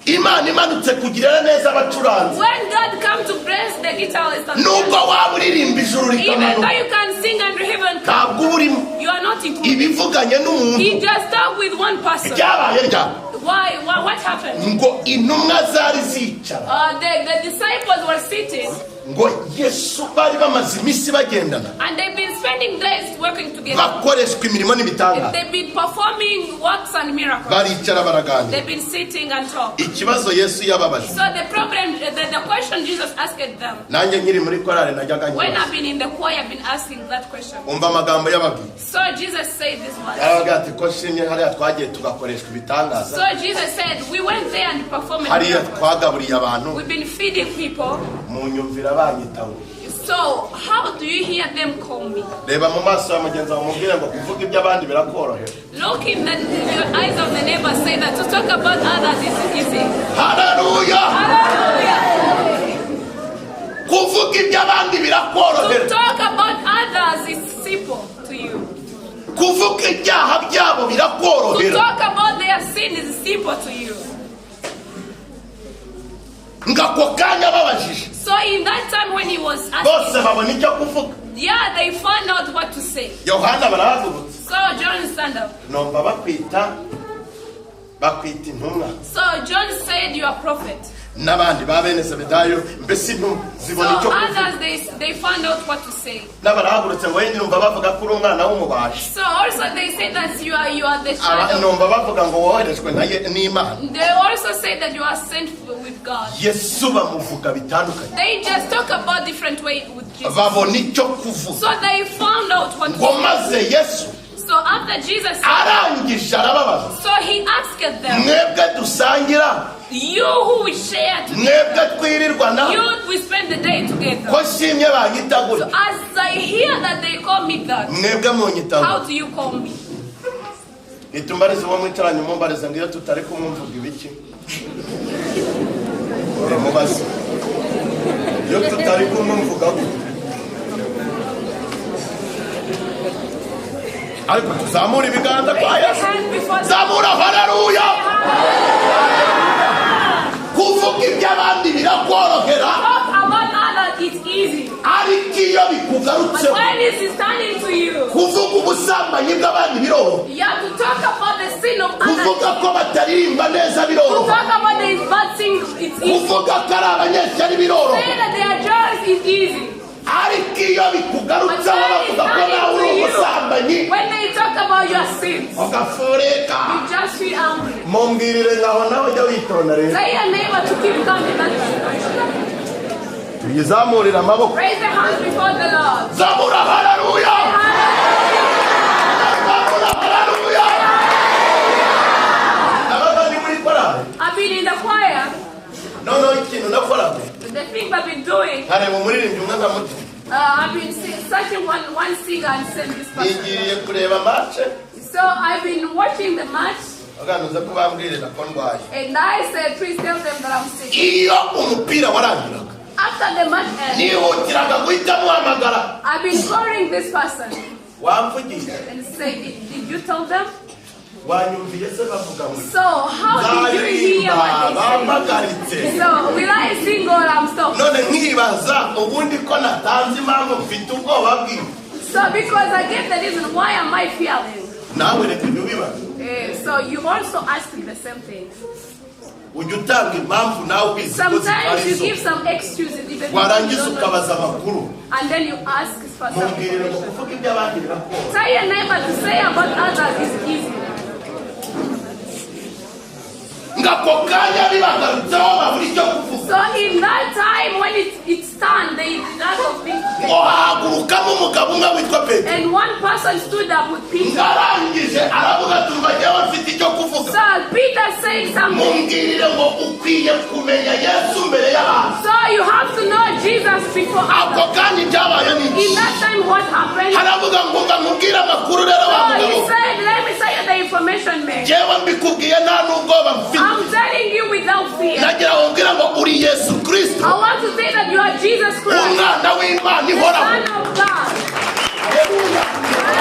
Imana imanutse kugirira neza abacuranzi When God come to bless the guitarist and nubwo waba uririmba ijuru even though rikamanuka you can sing and heaven come, ntabwo uba urimo. You are not included. Ibivuganye n'umuntu. He just talked with one person. Byabaye ryari? Why? Why? What happened? Ngo intumwa zari zicara The disciples were sitting ngo Yesu bari bamaze iminsi bagendana and they've been spending days working together. Bakoreshwa imirimo n'ibitangaza. They've been performing works and miracles. Baricara baraganira. They've been sitting and talk. Ikibazo Yesu yababajije So the problem, the question Jesus asked them, nanjye nkiri muri korali najyaga when nkibaza. I've been in the choir, I've been asking that question. Umva amagambo yababwiye. So Jesus said this one. Yarababwiye ati ko nshimye hariya twagiye tugakoreshwa ibitangaza So Jesus said, we went there and performed hariya miracles. twagaburiye abantu We've been feeding people. munyumvira banyita ngo So how do you hear them call me? Reba mu maso ya mugenzi wawe umubwire ngo kuvuga iby'abandi birakorohera. Look in your eyes of the neighbor, say that to talk about others is easy. Haleluya. Hallelujah. Kuvuga iby'abandi To birakorohera. Talk about others is simple to you. Kuvuga ibyaha byabo To birakorohera. Talk about their sin is simple to you. Ngo ako kanya babajije So in that time when he was bose asking, babona icyo kuvuga. Yeah, they found out what to say. Yohana barahagurutse. So John stand up. Numva bakwita bakwita intumwa. So John said, "You are prophet." N'abandi ba bene Zebedayo mbese intumwa So zibona icyo kuvuga. Others, they found out what to say. N'abarahagurutse ngo yenda numva bavuga ko uri umwana w'umubaji. So also they say that you are the Aba- child. numva bavuga ngo woherejwe na ye- n'Imana. They also say that you are sent with God. Yesu bamuvuga bitandukanye. They just talk about different way with Jesus. Babona icyo kuvuga. So they found out what to Ngo say. Maze Yesu So after Jesus, arangije arababaza so he asked them, mwebwe dusangira "You who we share together, mwebwe twirirwana you we spend the day together." Ko nshimye banyita gutya As I hear that they call me that, mwebwe munyita how do you call me? Itumbarize uwo mwicaranye umumbarize ngo iyo tutari kumwe mvuga ibiki mubaze iyo tutari kumwe mvuga gute ariko tuzamura ibiganza kwa Raise Yesu the hand before the zamura haleluya kuvuga iby'abandi birakorohera. Talk about others, it's easy. Ariko iyo But bikugarutseho when it is turning to you, kuvuga ubusambanyi bw'abandi biroroha. You have to talk about the sin of others. Kuvuga ko bataririmba neza To biroroha. Talk about the bad thing, it's easy. Kuvuga ko ari abanyeshyari biroroha. Say that they are jealous is easy. Ariko iyo But bikugarutseho when it's bavuga ko nawe turning uri to umusambanyi you, when they talk about you your sins. Ugafurika. You just feel angry. Mumbwirire nkaho nawe ujya witonda rero. Tell your neighbor to keep calm in that situation. Uyizamurire amaboko. Raise the hands before the Lord. Zamura haleluya, zamura haleluya. Nabaga ndi muri korali. I've been in the choir. Noneho ikintu nakoraga, The thing I've been doing, nkareba umuririmbyi umwe nkamuti I've been searching one singer and send this person. Nigiriye kureba match. So I've been watching the match, baganuza ko bambwirira ko ndwaye. And I said, "Please tell them that I'm sick." Iyo umupira warangiraga, After the match ends, nihutiraga guhita muhamagara. I've been calling this person Wamvugiye? And say, Did you tell them?" Wanyumviye se bavuga ngo So how did you hear nzaririmba what they said? bampagaritse? So will I sing or I'm stopped? None nkibaza ubundi ko natanze impamvu mfite ubwoba bwiwe. So because I gave the reason, why am I fearing? Nawe reka ibyo ubibaza. So you also ask the same thing. Ujya utanga impamvu nawe ubizi ko Sometimes zitari you zo. Give some excuses even if you Warangiza don't know. ukabaza amakuru. And then you ask for some Mubwirire ngo information. kuvuga iby'abandi birakoroha. Tell your neighbor to say about others is easy. Ngo ako kanya bibagarutseho babura icyo kuvuga. So in that time when it's done, they lack of things to say. Ngo hahagurukamo umugabo umwe witwa Petero. And one person stood up with Peter. Arangije aravuga ati umva njyewe mfite icyo kuvuga. So Peter said something. Mumbwirire ngo ukwiye kumenya Yesu mbere y'abantu. So you have to know Jesus before Ako others. kanya ibyabaye ni iki? In that time, what happened? Haravuga ngo mva nkubwire amakuru rero wa So he mugabo. said, "Let me tell you the information, man." Njyewe mbikubwiye nta n'ubwoba mfite. I'm telling you without fear. Nagira ngo mbwira ngo uri Yesu Kirisito, I want to say that you are Jesus Christ, umwana w'Imana the ihoraho. Son of God. Haleluya.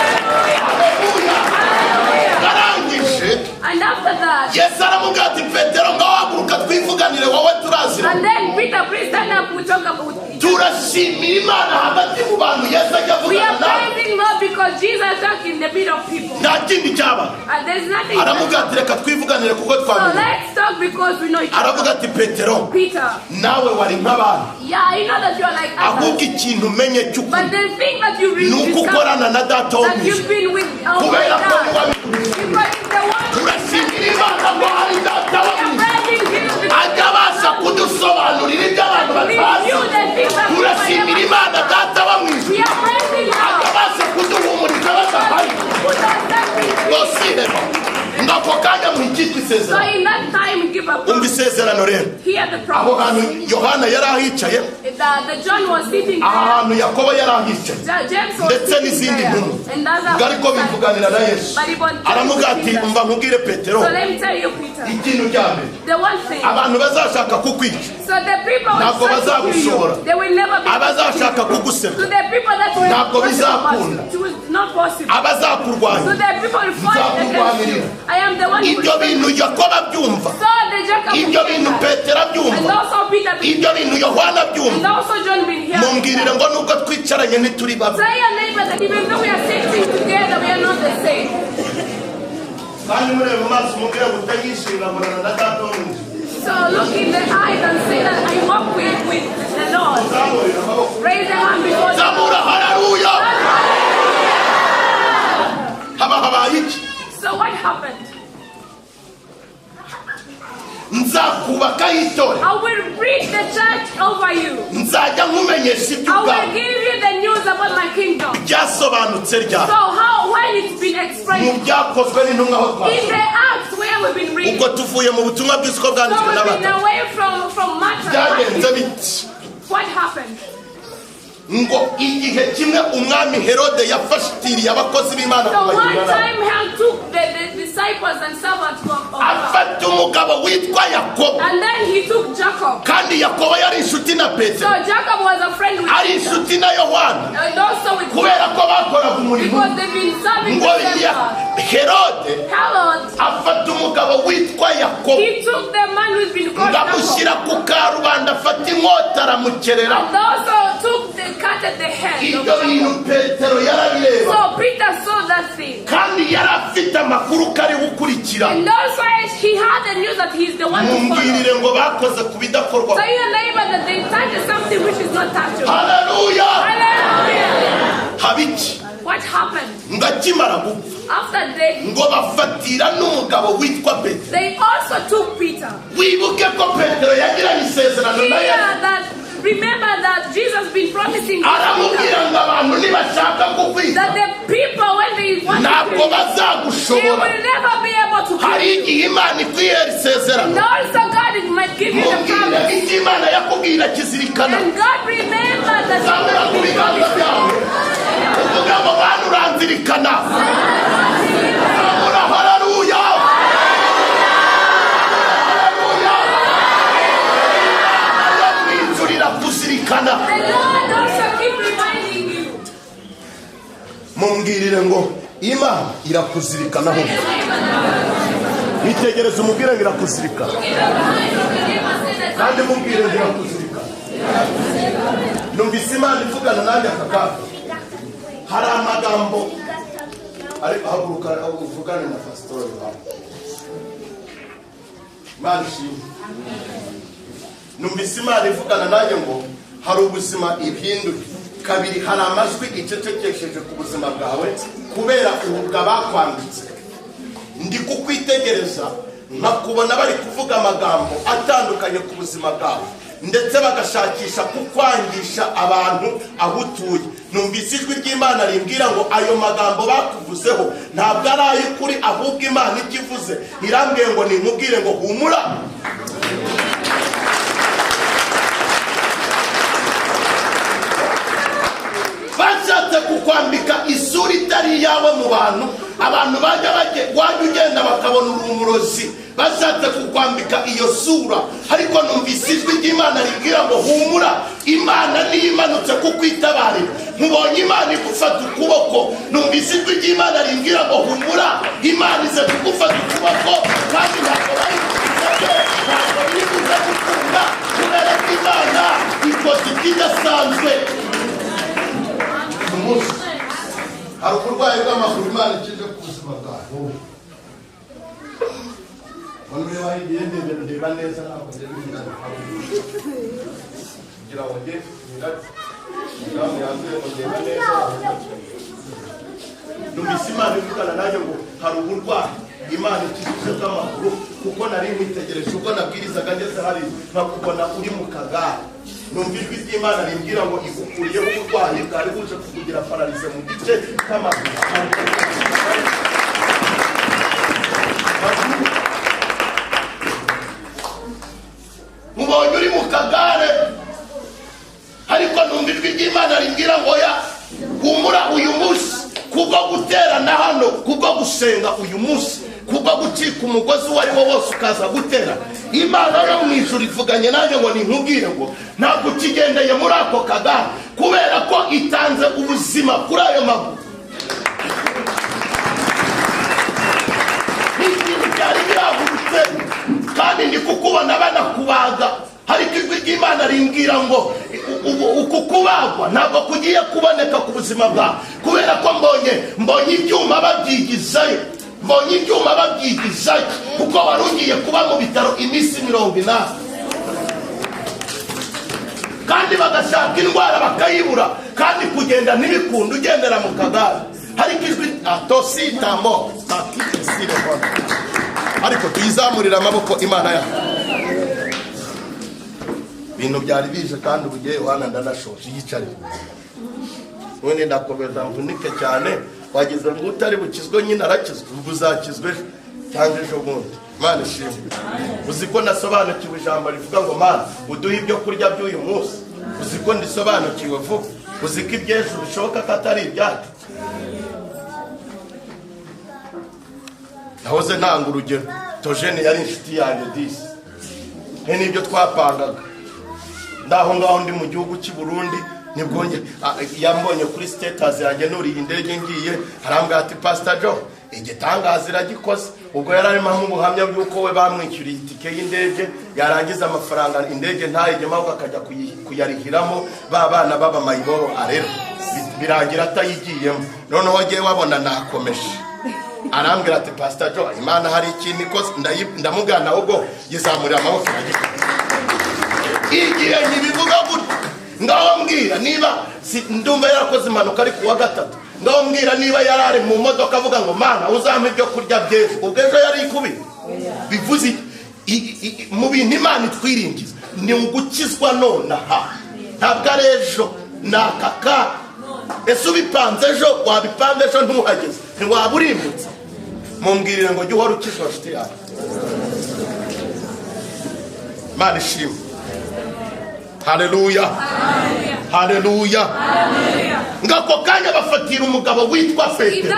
Hallelujah. Haleluya. Hallelujah. Arangije, And after that, Yesu aramubwira ati Petero ngaho haguruka twivuganire wowe turazira. And then Peter, please stand up. We talk about each other. Turashimira Imana hagati mu bantu Yesu ajya We avugana are nawe. praising Lord because Jesus talked in the middle of people. Nta kindi cyaba. And there's nothing. Aramubwira ati reka twivuganire kuko So twamenye. let's talk because we know each other. Aravuga ati Petero, Peter, nawe wari nk'abandi, yeah, I know that you are like ahubwo others. Ikintu umenye cy'ukuri But the thing that you ni really uko discovered ukorana na data wo that mu you've ijuru been with, oh my kubera ko God. niwe wabikubwiye. Because it's the one who Turashimira Imana ngo hari data wo we mu are ijuru praising Jesus because ajya abasha kudusobanurira ibyo abantu we batazi. knew the things that we were Turashimira never. Imana data wo mu ijuru We are praising ajya God. abasha kuduhumuriza badahari. Put us something. Rwosiremo ngo ako kanya mu icyitwa So isezerano. in that time, give a Umva promise. isezerano rero. Hear the Aho promise. hantu Yohana yari ahicaye, The John was sitting aha there. hantu Yakobo yari ahicaye, James was ndetse sitting n'izindi there. ntumwa. And other Ngo ariko bivuganira na Yesu. But he was Aramubwira ati Jesus. umva nkubwire Petero, So let me tell you, Peter, ikintu cya mbere, the one thing. Abantu bazashaka kukwica So the people will ntabwo try to kill you. bazagushobora. They will never be able to kill Abazashaka you. kugusebya To the people that will ntabwo worship bizakunda. us, it was not possible. Abazakurwanya So the people will fight against you. nzakurwanirira. I am the one who Ibyo will. Bintu Yakobo abyumva, So the Jacob ibyo will bintu hear that. Petero And abyumva, also Peter been ibyo bintu Yohana abyumva, And also John been here. Mumbwirire ngo nubwo twicaranye ntituri bamwe. Tell your neighbor that even though we are sitting together, we are not the same. Kandi murebe mu maso umubwire ngo utanyishimira mbonana na data wo mu ijuru. So look in the eyes and say that I walk with the Lord. Zamurira amaboko. Raise the hand before the Lord. Zamura haleluya. Haba habaye iki? So what happened? Nzakubakaho itorero. I will preach the church over you. Nzajya nkumenyesha I will iby'ubwami. Give you the news about my kingdom. Byasobanutse ryari? So how when it's been Mu explained byakozwe n'intumwa aho in twasomye. the Acts where we've been reading. Ubwo tuvuye mu butumwa bwiza uko So bwanditswe we've been n'abatatu. Away from matter. Byagenze biti? What happened? Ngo igihe kimwe umwami Herode yafashitiriye abakozi b'Imana So one kubagirira nabi. Time Herod took the disciples and servants of God. Afata umugabo witwa Yakobo. And then he took Jacob. Kandi Yakobo yari inshuti na So Petero, Jacob was a friend with ari Peter. Inshuti na Yohana, And also with kubera ko bakoraga umurimo. Because they've been serving Ngo the same God. Herode Herod, afata umugabo witwa Yakobo, he took the man who's been called ngo Jacob. amushyira ku karubanda afata inkota aramukerera. And also took the cut at the head of Ibyo Jacob. Bintu Petero yarabireba. So Peter saw that thing. Kandi yari afite amakuru ko ari gukurikira. And also he had the news that he's the one to follow. Mumbwirire ngo bakoze ku bidakorwa. Tell your neighbor that they touched something which is not touchable. Haleluya. Hallelujah. Haba iki? What What happened? Ngo akimara gupfa, After death, ngo bafatira n'umugabo witwa Petero. They also took Peter. Wibuke ko Petero yagiranye isezerano na Yesu. Here that remember that Jesus been promising Peter Aramubwira ngo abantu nibashaka kukwica, that the people, when they want to ntabwo kill you, they bazagushobora. Will never be able to Hari kill you. Igihe Imana ikwihera isezerano. And also God might give you the Mubwire promise. icyo Imana yakubwira kizirikana. And God remember that Zamura ku biganza byawe, uvuga ngo: "Mana, uranzirikana." Zamura haleluya, haleluya! Imana yo mu ijuru irakuzirikana. The Lord also keep reminding you. Mumbwirire ngo Imana irakuzirikana. Ho itegereze, umubwire ngo irakuzirikana, kandi mubwire ngo irakuzirikana. Numvise Imana ivugana nanjye aka kanya. Hari amagambo ariko haguruka uvugane na pasitori wawe. Imana ishimwe. Numvise Imana ivugana nanjye ngo hari ubuzima ihinduye. Kabiri, hari amajwi icecekesheje ku buzima bwawe kubera ububwa bakwambitse. Ndi kukwitegereza nkakubona bari kuvuga amagambo atandukanye ku buzima bwawe, ndetse bagashakisha kukwangisha abantu aho utuye. Numvise ijwi ry'Imana rimbwira ngo ayo magambo bakuvuzeho ntabwo ari ay'ukuri, ahubwo Imana icyo ivuze irambwiye ngo ninkubwire ngo humura. Bashatse kukwambika isura itari iyawe mu bantu. Abantu bajya bajya, wajya ugenda bakabona urumurozi. Bashatse kukwambika iyo sura, ariko numvise ijwi ry'Imana ribwira ngo humura, Imana niyo imanutse kukwitabarira. Nkubonye Imana igufata ukuboko. Numvise ijwi ry'Imana rimbwira ngo humura, Imana ize kugufata ukuboko, kandi ntabwo bari bukuze, ntabwo biri buze gukunda, kubera ko Imana ikoze ikidasanzwe. Umunsi hari uburwayi bw'amaguru Imana ikize ku buzima bwawe. Wowe mbona ureba hirya, ndebe, ndeba neza, ntabwo ndeba inyuma kugira ngo njye umudamu yanzuye ngo ndeba neza. Numvise Imana ivugana nanjye ngo hari uburwayi Imana ikijije bw'amaguru, kuko nari nkwitegereje ubwo nabwirizaga ngeze hari nkakubona uri mu kagare. Numva ijwi ry'Imana rimbwira ngo igukuriyeho uburwayi bwari buje kukugira paralysé mu gice cy'amaguru. Mubonye uri mu kagare, ariko numva ijwi ry'Imana rimbwira ngo ya humura, uyu munsi kubwo guterana hano, kubwo gusenga uyu munsi, kubwo gucika umugozi uwo ari wo wose ukaza gutera, Imana yo mu ijuru ivuganye nanjye ngo ninkubwire ngo ntabwo ukigendeye muri ako kagare, kubera ko itanze ubuzima kuri ayo maguru. Ikintu byari birahurutse, kandi ndi kukubona banakubaga, ariko ijwi ry'Imana rimbwira ngo uku kubagwa ntabwo kugiye kuboneka ku buzima bwawe, kubera ko mbonye ibyuma babyigizayo, mbonye ibyuma babyigizayo, kuko wari ugiye kuba mu bitaro iminsi 80, kandi bagashaka indwara bakayibura, kandi kugenda ntibikunde, ugendera mu kagare. Ariko ijwi atositamo ariko tuyizamurire amaboko Imana yacu. Ibintu byari bije, kandi ubu Yohana ndanashoje. Yicarire ubundi ndakomeza mvunike cyane. Wagize ngo utari bukizwe nyine arakizwe, ubwo uzakizwe ejo cyangwa ejo bundi. Imana ishimwe. Uzi ko nasobanukiwe ijambo rivuga ngo: "Mana, uduhe ibyo kurya by'uyu munsi"? Uzi ko ndisobanukiwe vuba? Uzi ko iby'ejo bishoboka ko atari ibyacu? Nahoze ntanga urugero. Tojene yari inshuti yanjye disi, he n'ibyo twapangaga ndaho ngaho ndi mu gihugu cy'i Burundi, nibwo yambonye kuri status yanjye nuriye indege ngiye, arambwira ati: "Pastor Joe, igitangaza iragikoze." Ubwo yari arimo amuha ubuhamya bw'uko we bamwishyuriye itike y'indege, yarangiza amafaranga indege ntayigemo, ahubwo akajya kuyarihiramo ba bana b'abamayibobo arera. Birangira atayigiyemo. Noneho agiye wabona nakomeje, arambwira ati: "Pastor Joe, Imana hari ikintu ikoze." Ndamubwira nawe ubwo yizamurira amaboko, iragikora. Igihe ntibivuga gutya. Ngaho mbwira niba ndumva yarakoze impanuka ari kuwa gatatu, ngaho mbwira niba yarari mu modoka avuga ngo Mana uzampa ibyo kurya by'ejo, ubwo ejo yari ikubiye. Bivuze mu bintu Imana itwiringiza ni ugukizwa nonaha, ntabwo ari ejo, ni aka kanya. Ese ubipanze ejo, wabipanga ejo ntuhageze, ntiwaba urimbutse. Mumbwirire ngo jya uhora ukizwa nshuti yawe. Imana ishimwe. Haleluya, haleluya. Ngako kanya bafatira umugabo witwa Petero.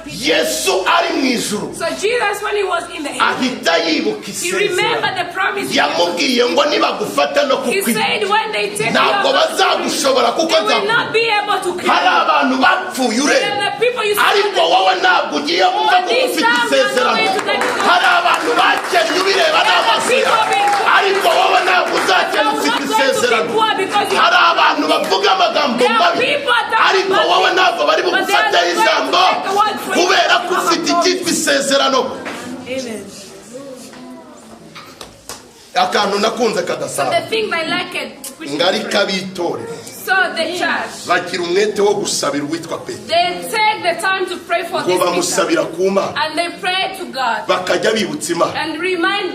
Yesu ari mu ijuru ahita yibuka isezerano yamubwiye ngo nibagufata no kukwica ntabwo bazagushobora, kuko hari abantu bapfuye ureba, ariko wowe ntabwo ugiye gupfa kuko ufite isezerano. Hari abantu bakennye ubireba n'amaso yawe, ariko wowe ntabwo uzakena ufite isezerano. Hari abantu bavuga amagambo mabi, ariko wowe ntabwo bari bugufateho ijambo kubera ko ufite icyitwa isezerano. Akantu nakunze kadasanzwe ngarika abitorero bagira umwete wo gusabira uwitwa Petero, ngo bamusabira ku Mana, bakajya bibutsa Imana.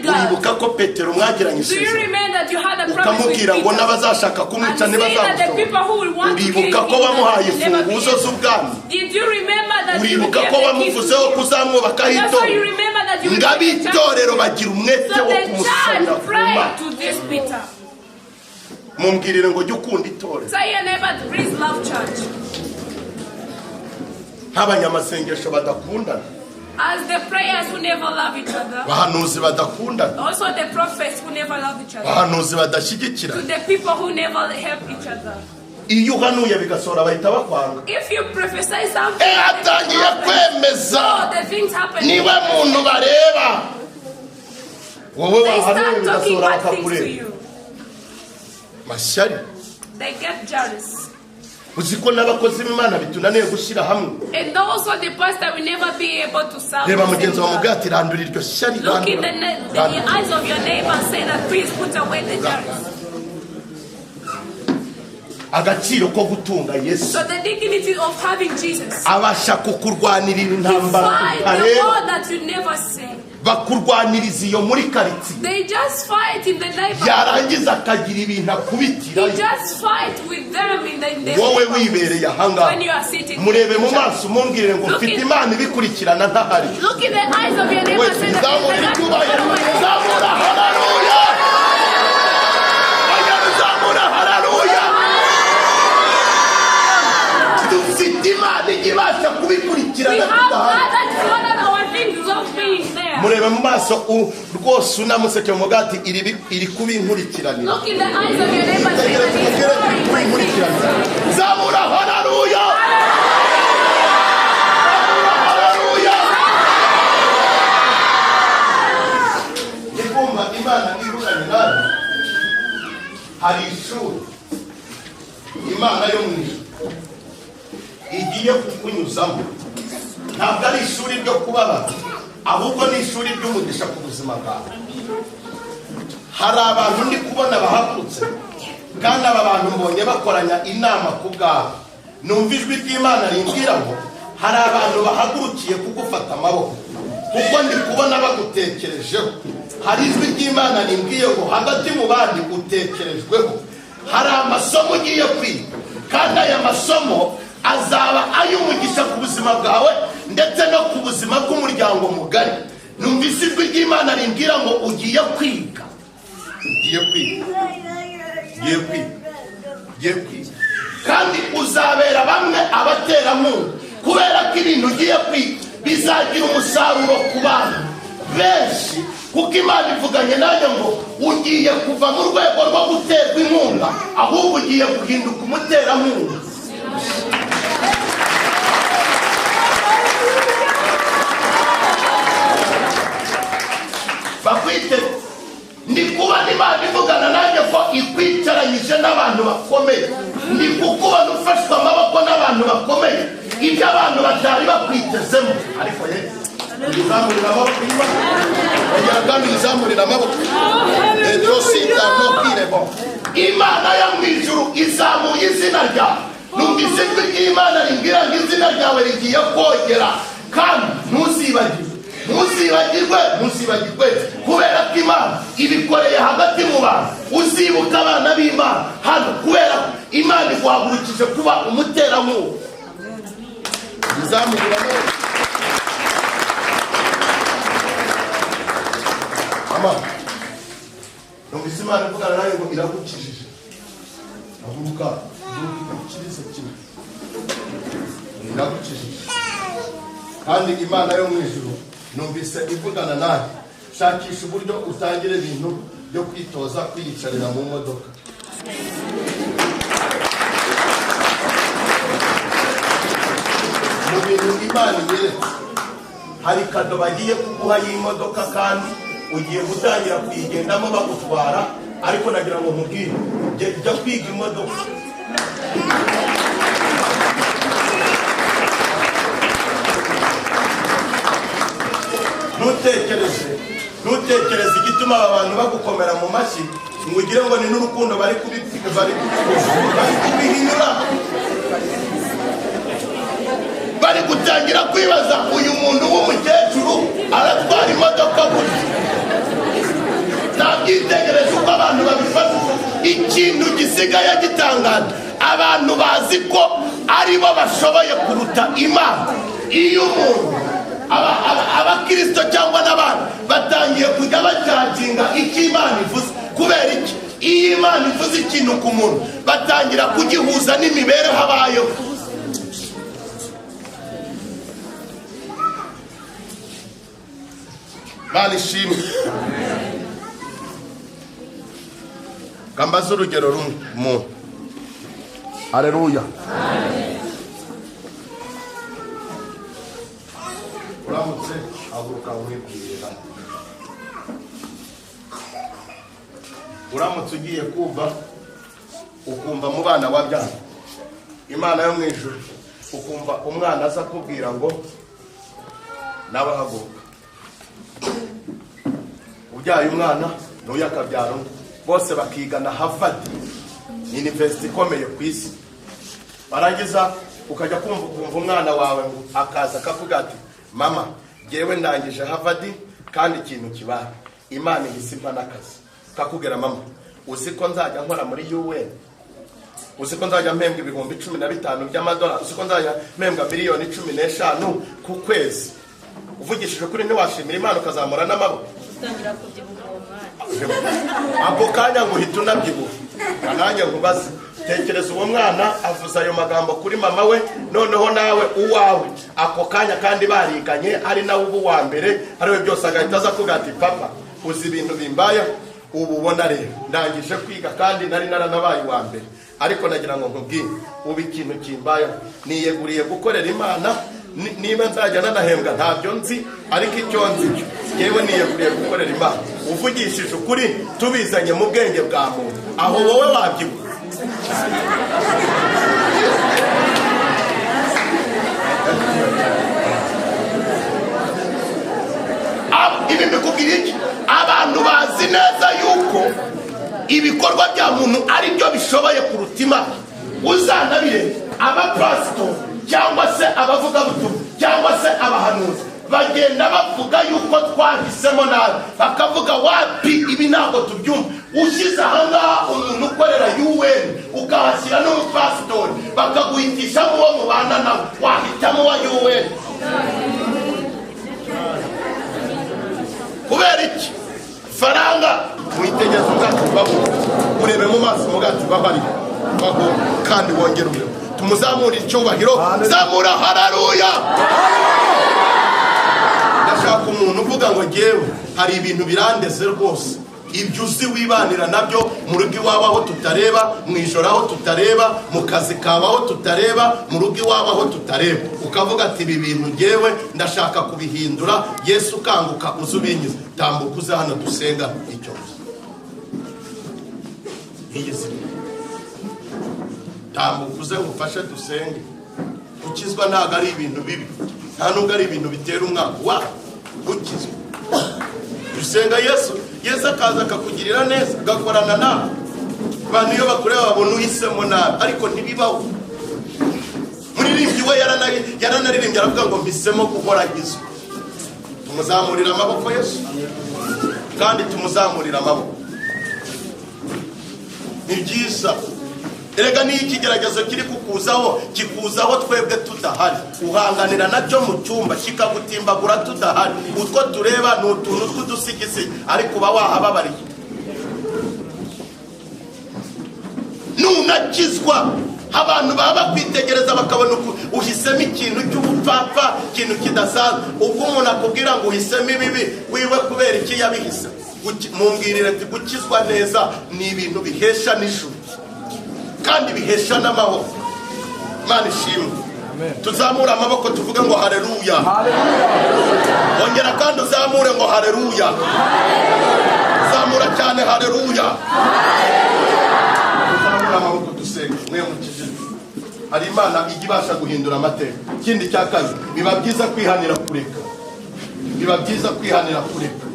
Uribuka ko Petero mwagiranye isezerano, ukamubwira ngo n'abazashaka kumwica ntibazamushobora. Uribuka ko wamuhaye imfunguzo z'ubwami, uribuka ko wamuvuzeho kuzamwubakaho itorero. Ngo abitorero bagira umwete wo kumusabira ku Mana. Mumbwirire ngo jya ukunda itorero. Nk'abanyamasengesho badakundana, abahanuzi badakundana, abahanuzi badashyigikirana. Iyo uhanuye bigasohora bahita bakwanga. Atangiye kwemeza niwe muntu bareba, wowe wahanuye bigasohora bakakureba. Mashyari. Uzi ko n'abakozi b'Imana bitunaniye gushyira hamwe. Reba mugenzi wawe mubwira ati randura iryo shyari. Agaciro ko gutunga Yesu, abasha kukurwanirira intambara utareba. Bakurwaniriza iyo muri karitsiye, yarangiza akagira ibintu akubitira wowe wibereye ahangaha. Murebe mu maso umumbwire ngo mfite Imana ibikurikirana ntahari. Zamura icyubahiro, zamura haleluya, zamura haleluya. Dufite Imana ibasha kubikurikirana tudahari. Murebe mu maso rwose unamuseke mu gati iri kubinkurikiranira. Zamura haleluya, haleluya. Igomba Imana ihuranye nawe. Hari ishuri Imana yo mu ijuru igiye kukunyuzamo. Ntabwo ari ishuri ryo kubabara, ahubwo ni ishuri ry'umugisha ku buzima bwawe. Hari abantu ndi kubona bahagurutse, kandi aba bantu mbonye bakoranya inama ku bwawe. Numva ijwi ry'Imana rimbwira ngo hari abantu bahagurukiye kugufata amaboko, kuko ndi kubona bagutekerejeho. Hari ijwi ry'Imana rimbwiye ngo hagati mu bandi utekerejweho. Hari amasomo ugiye kwiga, kandi aya masomo azaba ay'umugisha ku buzima bwawe ndetse no ku buzima bw'umuryango mugari. Numvise ijwi ry'Imana rimbwira ngo ugiye kwiga, ugiye kwiga, ugiye kwiga, ugiye kwiga, kandi uzabera bamwe abaterankunga, kubera ko ibintu ugiye kwiga bizagira umusaruro ku bantu benshi. Kuko Imana ivuganye nanjye ngo ugiye kuva mu rwego rwo guterwa inkunga, ahubwo ugiye guhinduka umuterankunga. Bakwite ndi kubona Imana ivugana nanjye ko ikwicaranyije n'abantu bakomeye, ndi kukubona ufashwe amaboko n'abantu bakomeye, ibyo abantu batari bakwitezemo. Ariko ye izamurira amaboko, ongera kandi izamurira amaboko. Imana yo mu ijuru izamuye izina ryawe. Numvise ijwi ry'Imana rimbwira ngo izina ryawe rigiye kogera, kandi ntuzibagirwe, ntuzibagirwe, ntuzibagirwe, kubera ko Imana ibikoreye hagati mu bantu. Uzibuka abana b'Imana hano, kubera ko Imana iguhagurukije kuba umuterankunga. Izamurira neza. Mama, numvise Imana ivugana nawe ngo iragukijije. Haguruka, ukirize kimwe. Iragukijije. Kandi Imana yo mu ijuru numvise ivugana nawe, shakisha uburyo utangire ibintu byo kwitoza kwiyicarira mu modoka. Mu bintu Imana inyeretse, hari kado bagiye kuguha y'imodoka, kandi ugiye gutangira kuyigendamo bagutwara, ariko nagira ngo nkubwire, jya kwiga imodoka. Ntutekereze igituma aba bantu bagukomera mu mashyi ngo ugire ngo ni n'urukundo bari kubihinyura. Bari gutangira kwibaza uyu muntu w'umukecuru aratwara imodoka gute. Ntabyitegereje uko abantu babifata. Ikintu gisigaye gitangaje, abantu bazi ko aribo bashoboye kuruta Imana. Iyo umuntu abakristo cyangwa n'abandi batangiye kujya bacaginga icyo Imana ivuze. Kubera iki? Iyo Imana ivuze ikintu ku muntu batangira kugihuza n'imibereho abayeho. Imana ishimwe. Kambaze urugero rumwe umuntu. Haleluya. Uramutse haguruka wibwira. Uramutse ugiye kumva ukumva mu bana wabyara Imana yo mu ijuru, ukumva umwana aza kubwira ngo nawe haguruka. Ubyaye umwana n'uyu akabyara undi, bose bakigana Harvard, ni university ikomeye ku isi. Barangiza ukajya kumva ukumva umwana wawe ngo akaza akavuga ati mama, jyewe ndangije Harvard kandi ikintu kibaye Imana ihise impa n'akazi. Kakubwira mama, uzi ko nzajya nkora muri UN, uzi ko nzajya mpembwa 15,000 by'amadolari, uzi ko nzajya mpembwa 15 miliyoni ku kwezi. Uvugishije kuri ntiwashimira Imana ukazamura n'amaboko? Utangira kubyibuha uwo mwana. Ako kanya ngo uhita unabyibuha. Nanjye nkubaze, tekereza uwo mwana avuze ayo magambo kuri mama we, noneho nawe uwawe ako kanya, kandi bariganye, ari nawe ubu wa mbere, ari we byose, agahita aza kuvuga ati papa, uzi ibintu bimbayeho ubu ubona rero ndangije kwiga kandi nari naranabaye uwa mbere, ariko nagira ngo nkubwire ubu ikintu kimbayeho, niyeguriye gukorera Imana. Niba nzajya nanahembwa ntabyo nzi, ariko icyo nzi cyo yewe niyeguriye gukorera Imana. Uvugishije ukuri tubizanye mu bwenge bwa muntu, aho wowe wabyibuha. Ibi mbikubwira iki? Abantu bazi neza yuko ibikorwa bya muntu ari byo bishoboye kuruta Imana. Uzanabire abapasitori cyangwa se abavugabutumwa cyangwa se abahanuzi bagenda bavuga yuko twahisemo nabi, bakavuga wapi, ibi ntabwo tubyumva. Ushyize ahangaha umuntu ukorera UN ukahashyira n'umupasitori, bakaguhitishamo uwo mubana nawe, wahitamo uwa UN. Kubera iki? Faranga mwitegereze ubwato bubaho, urebe mu maso mu bwato bahari baho, kandi wongere urebe. Tumuzamure icyubahiro, zamura haleluya. Ndashaka umuntu uvuga ngo jyewe hari ibintu birandeze rwose, ibyo uzi wibanira nabyo mu rugo iwawe aho tutareba, mu ijoro aho tutareba, mu kazi kawe aho tutareba, mu rugo iwawe aho tutareba, ukavuga ati ibi bintu jyewe ndashaka kubihindura. Yesu ukanguka uze ubinyize. Tambuka uze hano dusenga icyo tambuka uze ngufashe dusenge. Gukizwa ntabwo ari ibintu bibi, nta nubwo ari ibintu bitera umwaka wa gukizwa. Dusenga Yesu, Yesu akaza akakugirira neza, agakorana nawe. Abantu iyo bakureba babona uhisemo nabi, ariko ntibibaho. Muririmbyi we yaranaririmbye aravuga ngo mpisemo guhora nkizwa. Tumuzamurira amaboko Yesu, kandi tumuzamurira amaboko. Ni byiza. Erega niyo ikigeragezo kiri kukuzaho, kikuzaho twebwe tudahari. Uhanganira nacyo mu cyumba, kikagutimbagura tudahari. Utwo tureba ni utuntu tw'udusigisigi, ariko uba wahababariye. Nunakizwa abantu baba bakwitegereza bakabona uhisemo ikintu cy'ubupfapfa, ikintu kidasanzwe. Ubwo umuntu akubwira ngo uhisemo ibibi, wiwe kubera iki yabihise? Mumbwirire ati gukizwa neza ni ibintu bihesha n'ijuru kandi bihesha n'amahoro. Imana ishimwe. Tuzamure amaboko tuvuge ngo haleluya. Ongera kandi uzamure ngo haleluya. Zamura cyane haleluya. Tuzamure amaboko dusenge. Mwe mukijijwe, hari Imana ijya ibasha guhindura amateka. Ikindi cya kabiri, biba byiza kwihanira kureka. Biba byiza kwihanira kureka.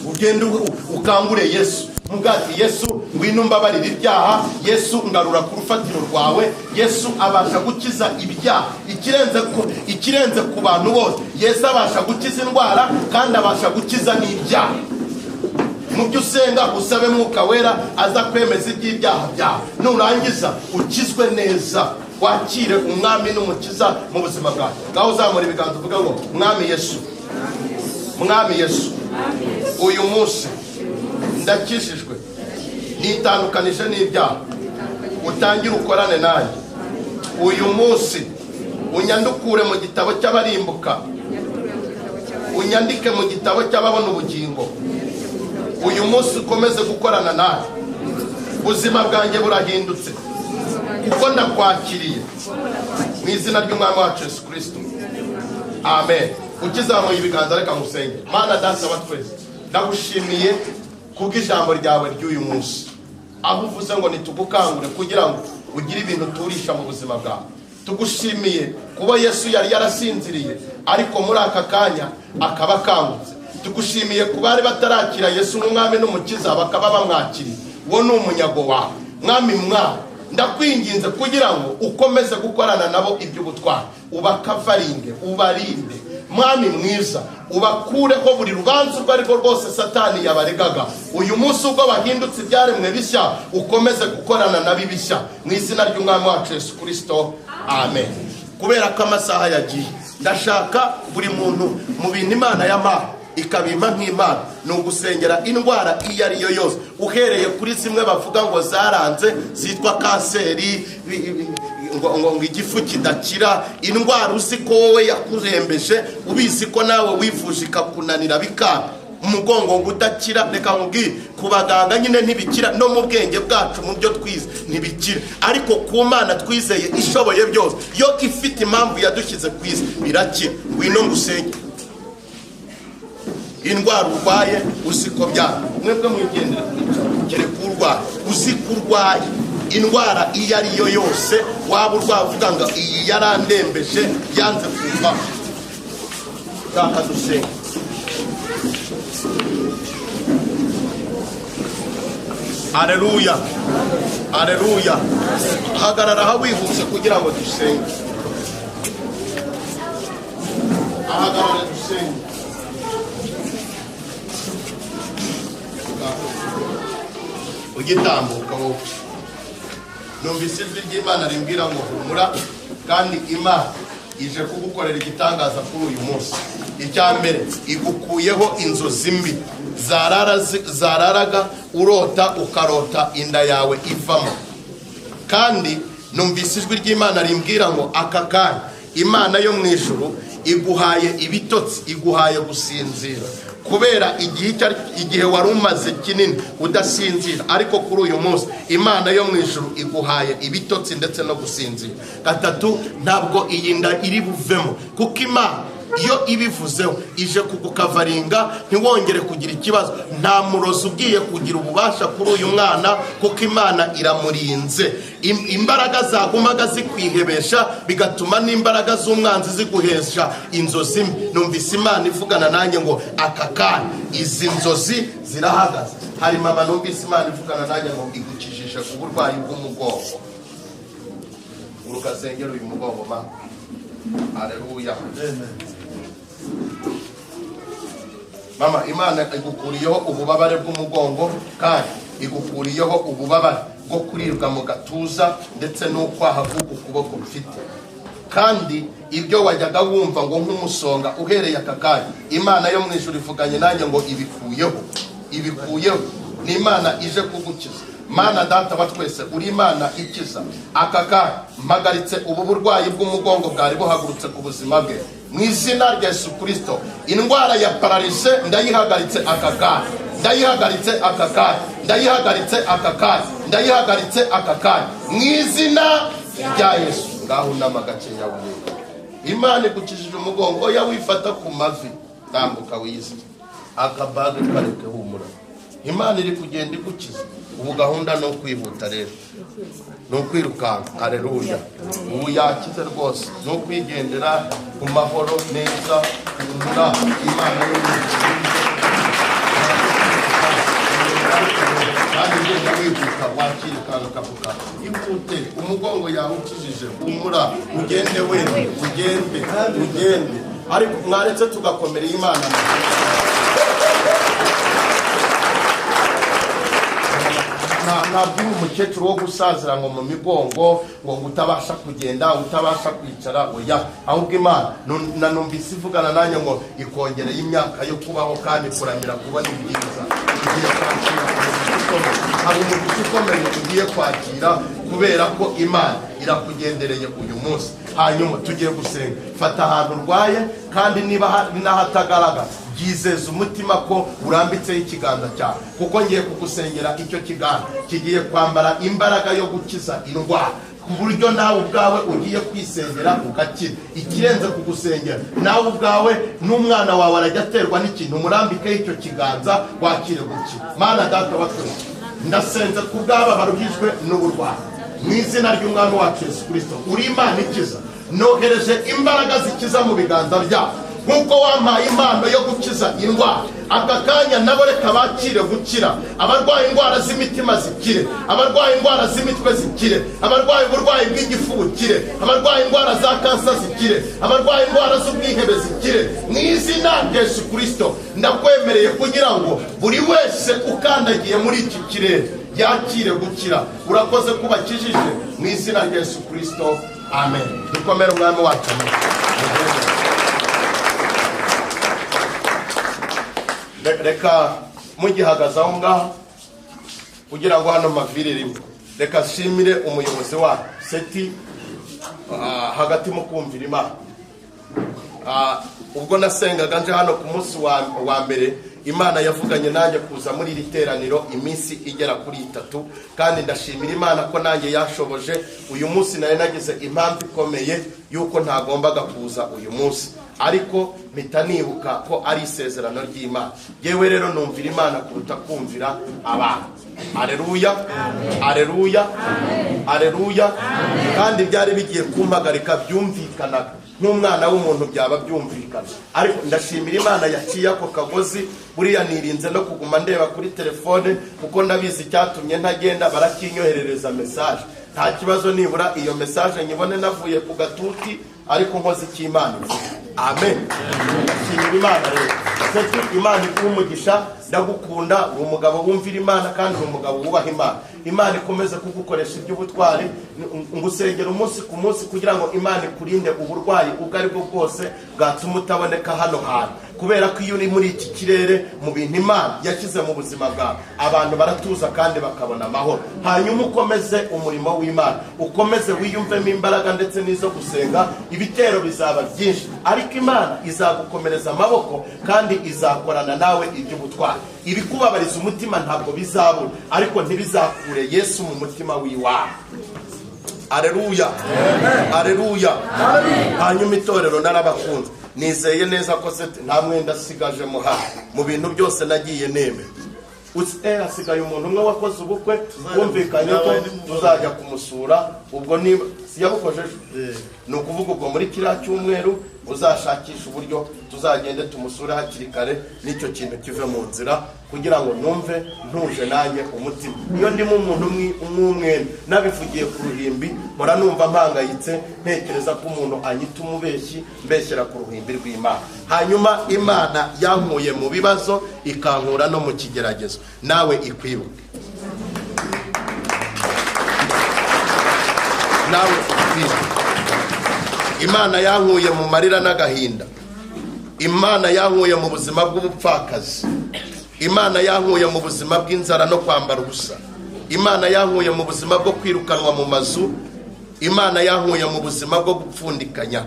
Ugende ukangure Yesu, mugati Yesu ngwino mbabarira ibyaha, Yesu ngarura ku rufatiro rwawe. Yesu abasha gukiza ibyaha, ikirenze ku bantu bose. Yesu abasha gukiza indwara kandi abasha gukiza n'ibyaha. Mu byo usenga usabe Mwuka Wera aza kwemeza iby'ibyaha byawe, nurangiza ukizwe neza, wakire umwami n'umukiza mu buzima bwawe. Ngaho uzamura ibiganza uvuga ngo Mwami Yesu, Mwami Yesu, uyu munsi ndakijijwe, nitandukanije n'ibyaha, utangire ukorane nanjye. Uyu munsi unyandukure mu gitabo cy'abarimbuka, unyandike mu gitabo cy'ababona ubugingo. Uyu munsi ukomeze gukorana nanjye. Ubuzima bwanjye burahindutse kuko ndakwakiriye mu izina ry'Umwami wacu Yesu Kristo, amen. Ukizamuye ibiganza reka ngusenge. Mana Data wa twese, ndagushimiye kubw'ijambo ryawe ry'uyu munsi, aho uvuze ngo nitugukangure kugira ngo ugire ibintu turisha mu buzima bwawe. Tugushimiye kuba Yesu yari yarasinziriye, ariko muri aka kanya akaba akangutse. Tugushimiye kuba bari batarakira Yesu nk'umwami n'umukiza bakaba bamwakiriye. Wo ni umunyago wawe Mwami. Mwana, ndakwinginze kugira ngo ukomeze gukorana nabo iby'ubutwari, ubakavaringe, ubarinde. Mwami mwiza, ubakureho buri rubanza urwo arirwo rwose Satani yabaregaga. Uyu munsi ubwo bahindutse ibyaremwe bishya, ukomeze gukorana nabo ibishya mu izina ry'Umwami wacu Yesu Kristo, amen. Kubera ko amasaha yagiye, ndashaka buri muntu mu bintu Imana yampaye ikabimpa nk'Imana ni ugusengera indwara iyo ari yo yose, uhereye kuri zimwe bavuga ngo zaranze zitwa kanseri, ngo igifu kidakira, indwara uzi ko wowe yakurembeje, ubizi ko nawe wivuje ikakunanira bikanga, umugongo ngo udakira. Reka nkubwire, ku baganga nyine ntibikira, no mu bwenge bwacu mu byo twize ntibikira, ariko ku Mana twizeye ishoboye byose, yo ifite impamvu yadushyize ku isi, birakira. Ngwino ngusenge indwara urwaye uzi ko byanga. Mwebwe mwigendera kereka urwaye, uzi ko urwaye indwara iyo ari yo yose, waba urwaye uvuga ngo iyi yarandembeje yanze kuva. Shaka dusenga. Haleluya, haleluya. Hagarara aho wihuse kugira ngo dusenge. Ahagarara dusenge. Ugitambuka wowe, numvise ijwi ry'Imana rimbwira ngo humura, kandi Imana ije kugukorera igitangaza kuri uyu munsi. Icya mbere, igukuyeho inzozi mbi zararaga urota, ukarota inda yawe ivamo. Kandi numvise ijwi ry'Imana rimbwira ngo aka kanya Imana yo mu ijuru iguhaye ibitotsi, iguhaye gusinzira kubera igihe wari umaze kinini udasinzira, ariko kuri uyu munsi Imana yo mu ijuru iguhaye ibitotsi ndetse no gusinzira. Gatatu, ntabwo iyi nda iri buvemo, kuko Imana iyo ibivuzeho ije kugukavaringa ntiwongere kugira ikibazo. Nta murozi ugiye kugira ububasha kuri uyu mwana, kuko Imana iramurinze. Imbaraga zagumaga zikwihebesha bigatuma n'imbaraga z'umwanzi ziguhesha inzozi mbi. Numvise Imana ivugana nanjye ngo aka kanya izi nzozi zirahagaze. Hari mama numvise Imana ivugana nanjye ngo igukijije igukijije uburwayi bw'umugongo. Urukasengera uyu mugongo ma. Haleluya. Mama, Imana igukuriyeho ububabare bw'umugongo, kandi igukuriyeho ububabare bwo kurirwa mu gatuza ndetse n'ukwaha k'uku kuboko mfite. Kandi ibyo wajyaga wumva ngo nk'umusonga uhereye aka kanya, Imana yo mu ijuru ivuganye nanjye ngo ibikuyeho, ibikuyeho. Ni Imana ije kugukiza. Mana data wa twese, uri Imana ikiza. Aka kanya mpagaritse ubu burwayi bw'umugongo bwari buhagurutse ku buzima bwe mu izina rya Yesu Kristo. Indwara ya paralise ndayihagaritse aka kanya, ndayihagaritse aka kanya, ndayihagaritse aka kanya, ndayihagaritse aka kanya mu izina rya Yesu. Ngaho unama gakeya wiyega. Imana igukijije umugongo, oya wifata ku mavi, tambuka wize akabaga kareke humura. Imana iri kugenda igukiza. Ubu gahunda ni ukwihuta rero, ni ukwirukanka. Haleluya. Ubu yakize rwose, ni ukwigendera ku mahoro neza. Humura, Imana yo kandi ugenda wihuta wakirikanga ukavuga ihute, umugongo yawe ukijije, humura, ugende we, ugende, ugende. Ariko mwaretse tugakomera Imana. Ntabwo uri umukecuru wo gusazira ngo mu migongo ngo utabasha kugenda, utabasha kwicara, oya. Ahubwo Imana nanumvise ivugana nanjye ngo ikongereye imyaka yo kubaho kandi kuramira kubona ibyiza. Ugiye kwakira hari umugisha ukomeye ugiye kwakira kubera ko Imana irakugendereye uyu munsi. Hanyuma tugiye gusenga. Fata ahantu urwaye, kandi niba n'ahatagaragara byizeza umutima ko urambitseho ikiganza cyawe, kuko ngiye kugusengera. Icyo kiganza kigiye kwambara imbaraga yo gukiza indwara, ku buryo nawe ubwawe ugiye kwisengera ugakira. Ikirenze kugusengera, nawe ubwawe n'umwana wawe arajya aterwa n'ikintu, umurambikeho icyo kiganza wakire gukira. Mana data wa twese, ndasenze ku bw'aba baruhijwe n'uburwayi mu izina ry'Umwami wacu Yesu Kristo. Uri Imana ikiza, nohereje imbaraga zikiza mu biganza byabo, nk'uko wampaye impano yo gukiza indwara. Aka kanya nabo reka bakire gukira. Abarwaye indwara z'imitima zikire, abarwaye indwara z'imitwe zikire, abarwaye uburwayi bw'igifu bukire, abarwaye indwara za kansa zikire, abarwaye indwara z'ubwihebe zikire mu izina rya Yesu Kristo. Ndakwemereye kugira ngo buri wese ukandagiye muri iki kirere yakire gukira. Urakoze kubakijije mu izina rya Yesu Kristo, amen. Dukomere Umwami wacu. Reka mugihagaze aho ngaho kugira ngo hano mavire rimwe. Reka nshimire umuyobozi wa Seti hagati mu kumvira Imana. Ubwo nasengaga nje hano ku munsi wa mbere, Imana yavuganye nanjye kuza muri iri teraniro iminsi igera kuri 3, kandi ndashimira Imana ko nanjye yashoboje. Uyu munsi nari nagize impamvu ikomeye yuko ntagombaga kuza uyu munsi, ariko mpita nibuka ko ari isezerano ry'Imana. Yewe rero numvira Imana kuruta kumvira abantu. Haleluya, haleluya, haleluya. Kandi byari bigiye kumpagarika byumvikanaga nk'umwana w'umuntu byaba byumvikana, ariko ndashimira Imana yaciye ako kagozi. Buriya nirinze no kuguma ndeba kuri telefone kuko ndabizi icyatumye ntagenda, barakinyoherereza message. Nta kibazo, nibura iyo message nyibone navuye ku gatuti, ariko nkoze icy'Imana. Amen. Ndashimira Imana rero. Seti, Imana iguhe umugisha. Ndagukunda, uri umugabo wumvira Imana kandi uri umugabo wubaha Imana. Imana ikomeze kugukoresha iby'ubutwari, ngusengera umunsi ku munsi kugira ngo Imana ikurinde uburwayi ubwo ari bwo bwose bwatuma utaboneka hano hantu. Kubera ko iyo uri muri iki kirere, mu bintu Imana yashyize mu buzima bwawe, abantu baratuza kandi bakabona amahoro. Hanyuma ukomeze umurimo w'Imana, ukomeze wiyumvemo imbaraga ndetse n'izo gusenga. Ibitero bizaba byinshi, ariko Imana izagukomereza amaboko kandi izakorana nawe iby'ubutwari. Ibikubabariza umutima ntabwo bizabura, ariko ntibizakure Yesu mu mutima w'iwawe. Haleluya, haleluya. Hanyuma itorero narabakunze, nizeye neza ko Seti nta mwenda asigajemo hano mu bintu byose nagiye nemera. Hasigaye umuntu umwe wakoze ubukwe, wumvikanye ko tuzajya kumusura. Ubwo niba si yabukojeje, ni ukuvuga ubwo muri kiriya cyumweru Uzashakishe uburyo tuzagende tumusure hakiri kare, n'icyo kintu kive mu nzira, kugira ngo numve ntuje nanjye umutima. Iyo ndimo umuntu umwe nabivugiye ku ruhimbi, mpora numva mpangayitse, ntekereza ko umuntu anyita umubeshyi, mbeshyera ku ruhimbi rw'Imana. Hanyuma Imana yankuye mu bibazo, ikankura no mu kigeragezo, nawe ikwibuke, nawe ikwibuke. Imana yankuye mu marira n'agahinda, Imana yankuye mu buzima bw'ubupfakazi, Imana yankuye mu buzima bw'inzara no kwambara ubusa, Imana yankuye mu buzima bwo kwirukanwa mu mazu, Imana yankuye mu buzima bwo gupfundikanya,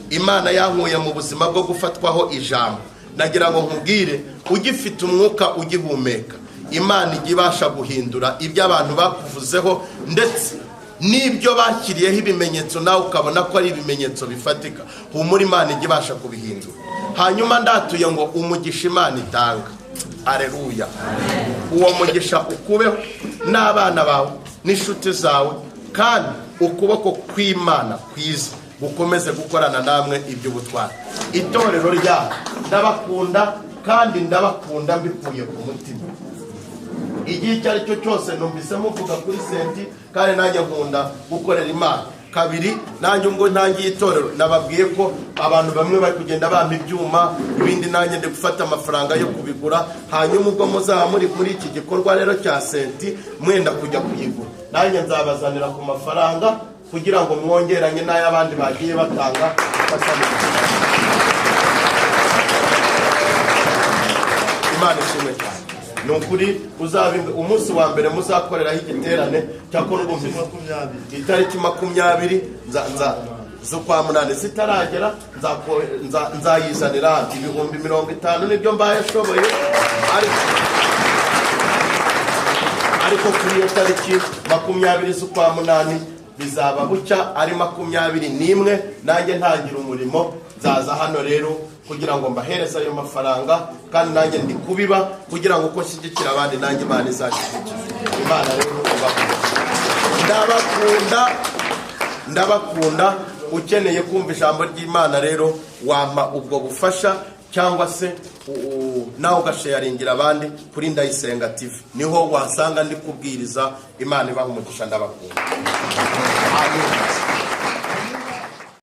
Imana yankuye mu buzima bwo gufatwaho ijambo. Nagira ngo nkubwire, ugifite umwuka ugihumeka, Imana ijya ibasha guhindura ibyo abantu bakuvuzeho, ndetse n'ibyo bakiriyeho ibimenyetso, nawe ukabona ko ari ibimenyetso bifatika. Humura, Imana ijya ibasha kubihindura. Hanyuma ndatuye ngo umugisha Imana itanga, aleluya, uwo mugisha ukubeho n'abana bawe n'inshuti zawe, kandi ukuboko kw'Imana kwiza gukomeze gukorana namwe iby'ubutwari. Itorero ryacu ndabakunda, kandi ndabakunda mbikuye ku mutima. Igihe icyo ari cyo cyose numvise muvuga kuri senti, kandi nanjye nkunda gukorera Imana. Kabiri, nanjye ubwo ntangiye itorero nababwiye ko abantu bamwe bari kugenda bampa ibyuma, ibindi nanjye ndi gufata amafaranga yo kubigura. Hanyuma ubwo muzaba muri muri iki gikorwa rero cya senti, mwenda kujya kuyigura, nanjye nzabazanira ku mafaranga kugira ngo mwongeranye n'ay'abandi bagiye batanga. Imana ishimwe cyane. Ni ukuri, uzaba umunsi wa mbere muzakoreraho igiterane cyakora urumva itariki 20 z'ukwa munani zitaragera, nzayizanira 50,000, nibyo mbaye nshoboye. Ariko kuri iyo tariki 20 z'ukwa munani bizaba bucya ari 21, nanjye ntangira umurimo. Nzaza hano rero kugira ngo mbahereze ayo mafaranga, kandi nanjye ndi kubiba kugira ngo uko nshyigikira abandi nanjye Imana izashyigikira. Imana rero ndabakunda, ndabakunda. Ukeneye kumva ijambo ry'Imana rero wampa ubwo bufasha, cyangwa se nawe ugasharingira abandi kuri Ndayisenga TV, niho wasanga ndi kubwiriza. Imana ibaha umugisha, ndabakunda. Amen.